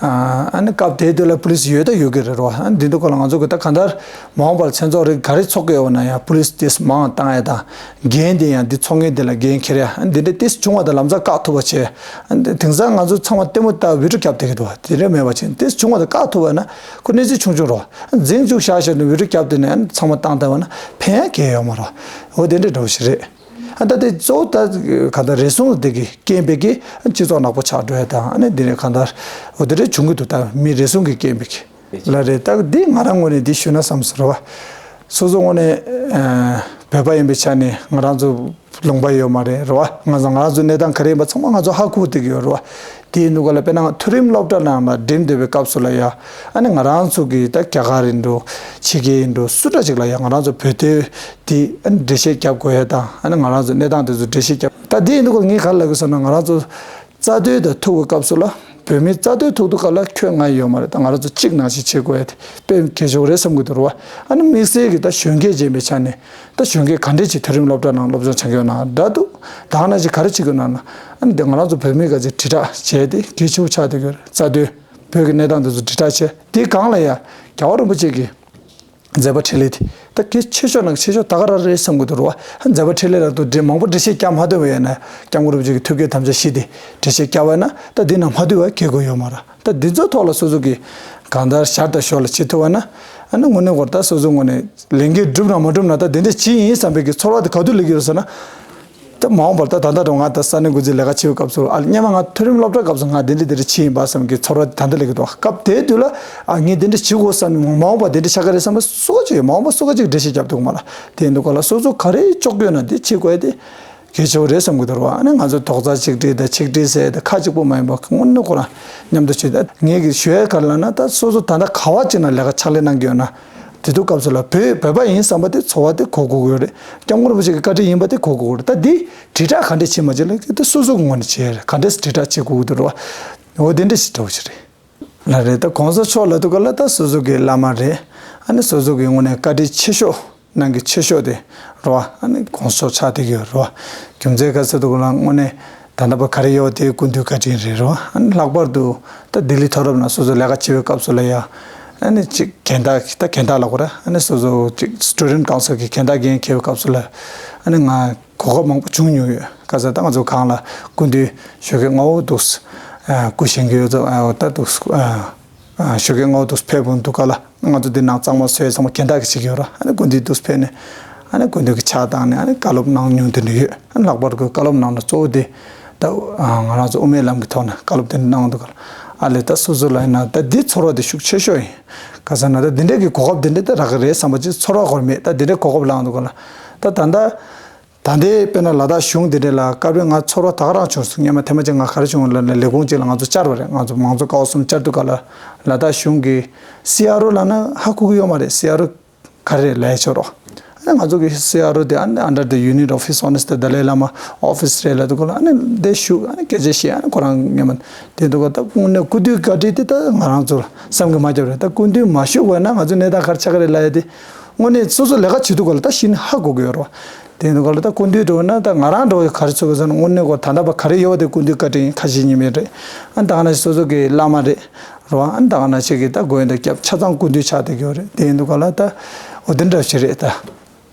ཨ་ནི་སྐབས་དེ་དུས་ལ་པུ་ལིས་ཡོད་ད་ཡོད་ཀྱི་རེད་རོ། ཨ་ནི་འདི་འདུག་ག་ལ་ང་ཚོ་གི་ད་གང་ལྟར་མ་འོངས་པར་མཚན་ཚོགས་རིགས་ག་རེ་ཚོགས་ཀྱི་ཡོད་ན་ཡང་པུ་ལིས་དེ་མང་བཏང་ཡ་དང་འགན་དེ་ཡང་འདི་ཚོགས་མཁན་དེ་ལ་འགན་འཁྱེར་ཡ། ཨ་ནི་འདི་འདྲ་དེ་བྱུང་བ་དང་ལམ་སང་བཀག་ཐུབ་པ་བྱས། ཨ་ནི་དེང་སང་ང་ཚོ་ཚང་མ་ལྟད་མོ་ལྟ་བི་ཌིའོ་རྒྱབ་བསྡད་ཀྱི་འདུག་དེ་འདྲ་མེད་པ་བྱས་དེ་བྱུང་བ་དང་བཀག་ཐུབ་པ་ན་ཁོ་གནས་ཚུལ་ཆུང་ཆུང་རོ། འཛིང་བཅུག་བཞག་བཞག་ནས་བི་ཌིའོ་རྒྱབ་བསྡད་ནས་ཨ་ནི་ཚང་མ་བཏང་བསྡད་པ་ན་ཕན་ཡ་གང་ཡང་ཡོད་མ་རེད། འོ་དེ་འདྲ་འདྲ་བོ་ཞིག་རེད། ཨ་ད་དེ་གཙོ་བོ་ད་གང་ལྟར་རེ་ཟུང་དེ་གི་རྐྱེན་པས་ཀྱི་སྤྱི་ཚོགས་ནག་པོ་ཆགས་འགྲོ་ཡ་དང་ཨ་ནི་དེ་ནས་གང་ལྟར་འོ་དེ་འདྲ་བྱུང་གི་འདུག་ད་མི་རེ་ཟུང་གི་རྐྱེན་པས་ཀྱི་ལ་རེད། ད་འདི་ང་རང་ངོས་ནས་འདི་ཞུས་ན་བསམ་སོང་རེད་བ། སོ་སོ་ངོས་ནས་ཨ་བོད་པ་ཡིན་པའི་ཆ་ནས་ང་རང་ཚོ་ལུང་པ་ཡོད་མ་རེད་རེད་བ། ང་ཚོ་ང་རང་ཚོ་གནས་སྟངས་ག་རེ་ཡིན་པ་ཚང་མ་ང་ཚོ་ཧ་གོ་བསྡད་ཀྱི་ཡོད་རེད་བ། དེ་ཡིན་དུས་ག་ལ་དཔེར་ན་མཐོ་རིམ་སློབ་གྲྭ་ནང་ལ་འགྲིམ་བསྡད་པའི་སྐབས་སུ་ལ་ཡ། ཨ་ནི་ང་རང་ཚོ་གི་ད་རྒྱ་གར་ཡིན་འགྲོ་ཕྱི་རྒྱལ་ཡིན་འགྲོ་སུ་འདྲ་ཅིག་ལ་ཡ་ང་རང་ཚོ་བོད་དོན་དེ་ཨ་ནི་འགྲེལ་བཤད་རྒྱབ་དགོས་ཡ་དང་ཨ་ནི་ང་རང་ཚོ་གནས་སྟངས་དེ་ཚོ་འགྲེལ་བཤད་རྒྱབ། ད་དེ་ཡིན་དུས་ག་ལ་ངས་ག་རེ་ལབ་དགོས་ཟེར་ན་ང་རང་ཚོ་རྩ་དོན་དང་ཐུག་པའི་སྐབས་སུ་ལ་བོད་མིའི་རྩ་དོན་ཐུག་དུས་ག་ལ་ཁྱོད་ང་ཡོད་མ་རེད། ད་ང་རང་ཚོ་གཅིག་ནང་བཞིན་བྱེད་དགོས་ཡ་དེ་དཔེ་གལ་ཆེན་པོ་རེད་བསམ་གྱི་འདུག་རེད་བ། ཨ་ནི་དམིགས་བསལ་གྱི་ད་གཞོན་སྐྱེས་ཅན་པའི་ཆ་ནས་ད་གཞོན་སྐྱེས་ག་འདྲས་ཅིག་མཐོ་རིམ་སློབ་གྲྭ་ནང་སློབ་སྦྱོང་བྱེད་ཀྱི་ཡོད་ན་འདྲ་འདུག་ད་ག་ནང་བཞིན་ག་རེ་བྱེད་ཀྱི་ཡོད་ན་ན་ཨ་ནི་དེ་ང་རང་ཚོ་བོད་མི་ག་ཚོད་དྲིལ་བསྒྲགས་བྱས་ཏེ་གལ་ཆེན་པོ་ཆགས་བསྡད་ཀྱི་ཡོད་རེད། རྩ་དོན་བོད་ཀྱི་གནས་སྟངས་དེ་ཚོ་དྲིལ་བསྒྲགས་བྱས་དེ་སྒང་ལ་ཡ་རྒྱལ་བ་རིན་པོ་ཆེ་གི་མཛད་པ་འཕྲིན་ལས་དེ་ད་གལ་ཆེ་ཤོས་ནང་གི་ཆེ་ཤོས་ད་ག་རང་རེད་བསམ་གྱི་འདུག་རེད་བ། མཛད་པ་འཕྲིན་ལས་ལ་དུ་འདྲེ་མང་པོ་འགྲེལ་བཤད་རྒྱག་མ་ཐུབ་པ་ཡོད་ན་སྐྱབས་མགོན་རིན་པོ་ཆེ་གི་ཐུགས་བསྐྱེད་དམ་བཅའ་བཞི་དེ་འགྲེལ་བཤད་རྒྱག་པ་ན་ད་འདི་ནང་མ་འདུས་པ་གལ་དགོས་ཡོད་མ་རེད། ད་འདི་ཚོའི་ཐོག་ལ་སོ་སོ་གི་གང་ལྟར་ཞར་དང་ཞོར་ལ་བྱེད་ཐུབ་པ་ན་ཨ་ནི་དངོས་གནས་ཁོ་ད་སོ་སོ་ངོས་ནས་ལས་འགན་བསྒྲུབ་ན་མ་བསྒྲུབ་ན་ད་དེ་འདྲ་བྱེད་ཡིན་བསམ་པའི་གི་ཚོར་བ་དེ་ག་དུས་སླེབས་ཀྱི་ཡོད་ཟེར་ན། ད་མ་འོངས་པར་ད་ད་ལྟ་རུ་ང་ད་ས་གནས་འགོ་འཛིན་ལས་ཀ་བྱེད་པའི་སྐབས་སུ་ཨ་སྔོན་མ་ང་མཐོ་རིམ་སློབ་གྲྭའི་སྐབས་སུ་ང་འདི་འདྲ་འདི་འདྲ་བྱས་ཡིན་པ་བསམ་གྱི་ཚོར་བ་ད་ལྟ་སླེབས་ཀྱི་འདུག་སྐབས་དེའི་དུས་ལ་ཨ་ངས་འདི་འདྲ་བྱེད་དགོས་བསམ་ནས་མ་འོངས་པ་འདི་འདྲ་ཆགས་ཀྱི་རེད་བསམ་པ་སོ་ཅིག་ཡོད། མ་འོངས་པ་སོ་ཅིག་འགྲེལ་བཤད་རྒྱབ་ཐུབ་ཀྱི་མ་རེད། དེ་ཡིན་དུས་ག་ལ་སོ་སོ་ག་རེ་ལྕོགས་ཀྱི་ཡོད་ན་འདི་བྱེད་དགོས་ཡ་དེ་གལ་ཆེ་བོ་རེད་བསམ་གྱི་འདུག་ར་བ། ཨ་ནི་ང་ཚོ་རྡོག་རྩ་གཅིག་སྒྲིལ་དང་ཆིག་སྒྲིལ་ཟེར་ཡ་དེ་ཁ་གཅིག་པོ་མ་ཡིན་པ་དངོས་གནས་ཁོ་རང་མཉམ་དུ་བྱེད། ད་ངས་ཀྱི་ཞུ་ཡ་ག་རེ་ལབ་ན་ད་སོ་སོ་ད་ལྟ་ག་བ་ཅིག་ན་ལས་ཀ་ཕྱག་ལས་གནང་གི་ཡོད་ན། དེ་དུས་སྐབས་སུ་ལ་བོད་བོད་པ་ཡིན་བསམ་པ་དེ་ཚོར་བ་དེ་གོ་དགོས་ཀྱི་ཡོད་རེད། སྐྱབས་མགོན་རིན་པོ་ཆེ་གི་བཀའ་དྲིན་ཡིན་པ་དེ་གོ་དགོས་ཀྱི་རེད། ད་འདི་དྲིལ་བསྒྲགས་ག་འདྲས་བྱེད་མ་བྱེད་ལ་དེ་སོ་སོ་གི་ངོས་ནས་བྱེད་ཡ་རེད། ག་འདྲས་དྲིལ་བསྒྲགས་བྱེད་དགོས་ཀྱི་འདུག་རེད་བ། འོ་དེ་འདྲས་ཞིག་འདྲ་བོ་ཞིག་རེད། ལ་རེད། ད་གོང་ས་མཆོག་ལབ་དུས་ག་ལ་ད་སོ་སོ་གི་བླ་མ་རེད། ཨ་ནི་སོ་སོ་གི་ངོས་ནས་བཀའ་དྲིན་ཆེ་ཤོས་ནང་གི་ཆེ་ཤོས་དེ་རེད་བ། ཨ་ནི་གོང་ས་མཆོག་ཆགས་བསྡད་ཀྱི་ཡོད་རེད་བ། རྒྱུ་མཚན་ག་ཟེར་དུས་ག་ལ་དངོས་གནས་ད་ལྟ་བར་ག་རེ་ཡོད་དེ་སྐུ་མདུན་བཀའ་དྲིན་རེད་རེད་བ། ཨ་ནི་ལྷག་པར་དུ་ད་ལྡི་ལི་མཐོ་རིམ་ནང་སོ་སོ་ལས་ཀ་བྱེད་པའི་སྐབས་སུ་ལ་ཡ། ཨ་ནི་ཅིག་རྒན་བདག་ད་རྒན་བདག་ལབ་དགོས་རེད། ཨ་ནི་སོ་སོ་ཅིག་Student Council གི་རྒན་བདག་འགན་འཁྱེར་བའི་སྐབས་སུ་ལ་ཨ་ནི་ང་གོ་སྐབས་མང་པོ་བྱུང་མྱོང་ཡོད། ག་ཟེར་ད་ང་ཚོ་གང་ལ་སྐུ་མདུན་ཞོགས་ཀས་སྔ་པོ་འདུག་སྐུ་བཞེངས་ཀྱི་ཡོད་ཙང་ད་འདུག་ཞོགས་ཀས་སྔ་པོ་འདུག་ཕེབས་འོང་འདུག་ག་ལ་ང་ཚོ་འདི་ནང་གཙང་མ་བཟོས་ཚང་མ་རྒན་བདག་གིས་བྱེད་ཀྱི་ཡོད་ར། ཨ་ནི་སྐུ་མདུན་འདུག་ཕེབས་ནས་ཨ་ནི་སྐུ་མདུན་གྱི་ཕྱག་བཏང་ནས་ཨ་ནི་བཀའ་སློབ་གནང་མྱོང་དེ་འདྲ་ཡོད། ཨ་ནི་ལྷག་པར་དུ་བཀའ་སློབ་གནང་ན་གཙོ་བོ་དེ་ད་ང་རང་ཚོ་དབུ་མའི་ལམ་གྱི་ཐོག་ནས་བཀའ་སློབ་དེ་འདྲ་གནང་འདུག་ག་ལ། ཨ་ལས་ད་སོ་སོ་ལ་ཡིན་ན་ད་འདི་ཚོར་བ་དེ་ཤུགས་ཆེ་ཤོས་ཡིན། ག་ཟེར་ན་ད་འདི་འདྲའི་གི་གོ་སྐབས་འདི་འདྲ་ད་རག་གི་རེད་བསམ་པ་ཅིག་ཚོར་བ་ཁོར་མེད། ད་འདི་འདྲའི་གོ་སྐབས་བླངས་འདུག་ག་ལ། ད་ད་ལྟ་ད་ལྟའི་དཔེར་ན་ལ་དྭགས་གཞུང་འདི་འདྲ་ལ་སྐབས་རེ་ང་ཚོར་བ་ད་ག་རང་བྱུང་སོང་། སྔོན་མ་ཐེངས་མ་གཅིག་ང་ག་རེ་བྱུང་ལབ་ན་ལས་ཁུངས་གཅིག་ལ་ང་ཚོ་བཅར་བ་རེད། ང་ཚོ་མང་གཙོ་ཀ་བ་གསུམ་བཅར་དུས་ག་ལ་ལ་དྭགས་གཞུང་གི་སི་ཨར་ཨོ་ལབ་ན་ཧ་གོ་གི་ཡོད་མ་རེད། སི་ཨར་ཨོ་ག་རེ་རེད་ལབ་ཆོག་རོགས། ཨ་ནི་ང་ཚོ་གི་སི་ཨར་ཨོ་དེ་ཨ་ནི་Under the Unit Office Honest Dalai Lama Office རེད་ལབ་དུས་ག་ལ་ཨ་ནི་འདི་ཞུ་ཨ་ནི་སྐད་ཆ་བཤད་ཨ་ནི་ཁོ་རང་ངེས་མ་དེ་འདུག་ག་ད་དངོས་གནས་སྐུ་མདུན་བཀའ་དྲིན་དེ་ད་ང་རང་ཚོ་ལ་བསམ་གི་མ་ཁྱབ་རེད། ད་སྐུ་མདུན་མ་ཞུ་བ་ན་ང་ཚོ་གནས་སྟངས་ག་རེ་ཆགས་ཀྱི་རེད་ལབ་ཡ་དེ་དངོས་གནས་སོ་སོ་ལས་ཀ་བྱེད་དུས་ག་ལ་ད་གཞི་ནས་ཧ་གོ་གི་ཡོད་རོགས། དེ་འདུག་ག་ལ་ད་སྐུ་མདུན་འགྲོ་ན་ད་ང་རང་འགྲོ་བའི་ག་རེ་ཚོད་གི་ཟེར་ན་དངོས་གནས་གོ་ད་ལྟ་བ་ག་རེ་ཡོད་པ་དེ་སྐུ་མདུན་བཀའ་དྲིན་ཁ་ཞེ་གཉིས་མེད་རེད། ཨ་ད་ག་ན་སོ་སོ་གི་བླ་མ་རེད། རེད་བ། ཨ་ནི་ད་ག་ནང་བཞིན་གྱི་ད་དགོན་པ་དང་སྐྱབས་ཆ་ཚང་སྐུ་མདུན་ཆགས་བསྡད་ཀྱི་ཡོད་རེད། དེ་ཡིན་དུས་ག་ལ་ད་འོ་དེ་འདྲ་ཞིག་རེད་ད།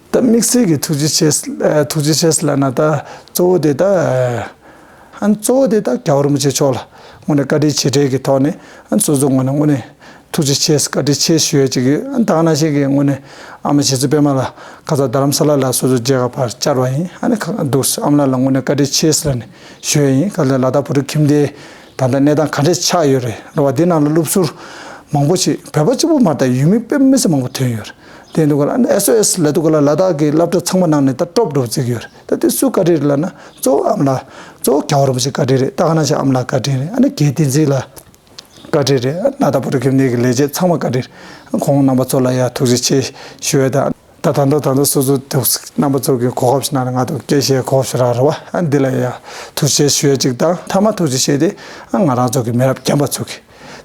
ད་དམིགས་བསལ་གྱི་ཐུགས་རྗེ་ཆེ་ཨ་ཐུགས་རྗེ་ཆེ་ལབ་ན་ད་གཙོ་བོ་དེ་ད་ཨ་ནི་གཙོ་བོ་དེ་ད་རྒྱལ་བ་རིན་པོ་ཆེ་མཆོག་ལ་དངོས་གནས་བཀའ་དྲིན་རྗེས་དྲན་གྱི་ཐོག་ནས་ཨ་ནི་སོ་སོ་ངོས་ནས་དངོས་གནས་ཐུགས་རྗེ་ཆེ་བཀའ་དྲིན་ཆེ་ཞུ་ཡས་ཅིག་ཡོད། ཨ་ནི་ད་ག་ནང་བཞིན་གྱི་དངོས་གནས་ཨ་མ་རྗེ་བཙུན་པད་མ་ལགས་ཁ་སང་རྡ་རམ་ས་ལ་ལ་སོ་སོ་མཇལ་ཁ་ཕར་བཅར་བ་ཡིན། ཨ་ནི་ཁ་འདུག་ཨ་མ་ལགས་ལ་དངོས་གནས་བཀའ་དྲིན་ཆེ་ལབ་ནས་ཞུ་ཡས་ཡིན། ག་ལ་ལ་དྭགས་བོད་ཕྲུག་ཁྱིམ་སྡེ། ད་ལྟ་གནས་སྟངས་ག་འདྲས་ཆགས་ཡོད་རེད་རེད་བ། འདི་ནང་ལ་སློབ་ཟུར་མང་པོ་ཞིག་བོད་པ་གཅིག་པུ་མ་གཏོགས་ཡུལ་མི་དཔེ་མི་སྲིད་མང་པོ་ཐོན་ཡོད་རེད། དེ་འདུག་ག་ལ་ཨེས་ཨོ་ཨེས་ལབ་འདུག་ག་ལ་ལ་དྭགས་ཀྱི་སློབ་གྲྭ་ཚང་མ་ནང་ནས་ད་ཀྲོབ་ཀྲོབ་བརྩི་གི་ཡོད་རེད། ད་དེ་སུ་བཀའ་དྲིན་རེད་ལབ་ན་གཙོ་བོ་ཨ་མ་ལགས་གཙོ་བོ་རྒྱལ་བ་རིན་པོ་ཆེ་བཀའ་དྲིན་རེད། ད་ག་ནང་བཞིན་ཨ་མ་ལགས་བཀའ་དྲིན་རེད། ཨ་ནི་རྒན་བསྟན་འཛིན་ལགས་བཀའ་དྲིན་རེད། ལ་དྭགས་བོད་ཕྲུག་ཁྱིམ་སྡེ་གི་ལས་བྱེད་ཚང་མ་བཀའ་དྲིན་རེད། ཁོང་རྣམ་པ་ཚོ་ལ་ཡ་ཐུགས་རྗེ་ཆེ་ཞུ་ཡས་དང་། ད་ད་དུང་ད་དུང་སོ་སོ་དུ་རྣམ་པ་ཚོ་གི་གོ་སྐབས་ཤིག་གནང་ནས་ང་ཚོ་སྐད་ཆའི་གོ་སྐབས་ཤིག་རག་རེད་བ། ཨ་འདི་ལ་ཡ་ཐུགས་རྗེ་ཆེ་ཞུ་ཡ་གཅིག་དང་། མཐའ་མ་ཐུགས་རྗེ་ཆེ་དེ་ཨ་ང་རང་ཚོ་གི་མི་རབས་རྒན་པ་ཚོ་གི་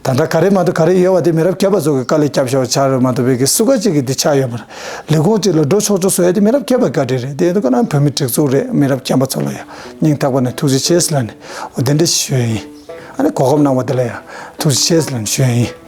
ད་ལྟ་ག་རེ་མ་གཏོགས་ག་རེ་ཡོད་བ་དེ་མི་རབས་རྒན་པ་ཚོ་གི་དཀའ་ལས་རྒྱབ་ཤོག་ཆགས་རེད་མ་གཏོགས་བས་ཀྱི་སུ་ག་ཅིག་གི་འདི་ཆགས་ཡོད་མ་རེད། ལས་ཁུངས་ཅིག་ལ་འགྲོ་ཆོག་ཆོག་བཟོ་ཡ་དེ་མི་རབས་རྒན་པ་བཀའ་དྲིན་རེད། དེ་ཡིན་དུས་ཀ་ན་བོད་མི་སྒྲིག་འཛུགས་རེད། མི་རབས་རྒན་པ་ཚོ་ལ་ཡ་སྙིང་ཐག་པ་ནས་ཐུགས་རྗེ་ཆེ་ཟེར་ལབ་ནས་འོ་དེ་འདྲ་ཞིག་ཞུ་ཡ་ཡིན། ཨ་ནི་གོ་སྐབས་གནང་བ་དེ་ལ་ཡང་ཐུགས་རྗེ་ཆེ་ལབ་ནས་ཞུ་ཡ་ཡིན།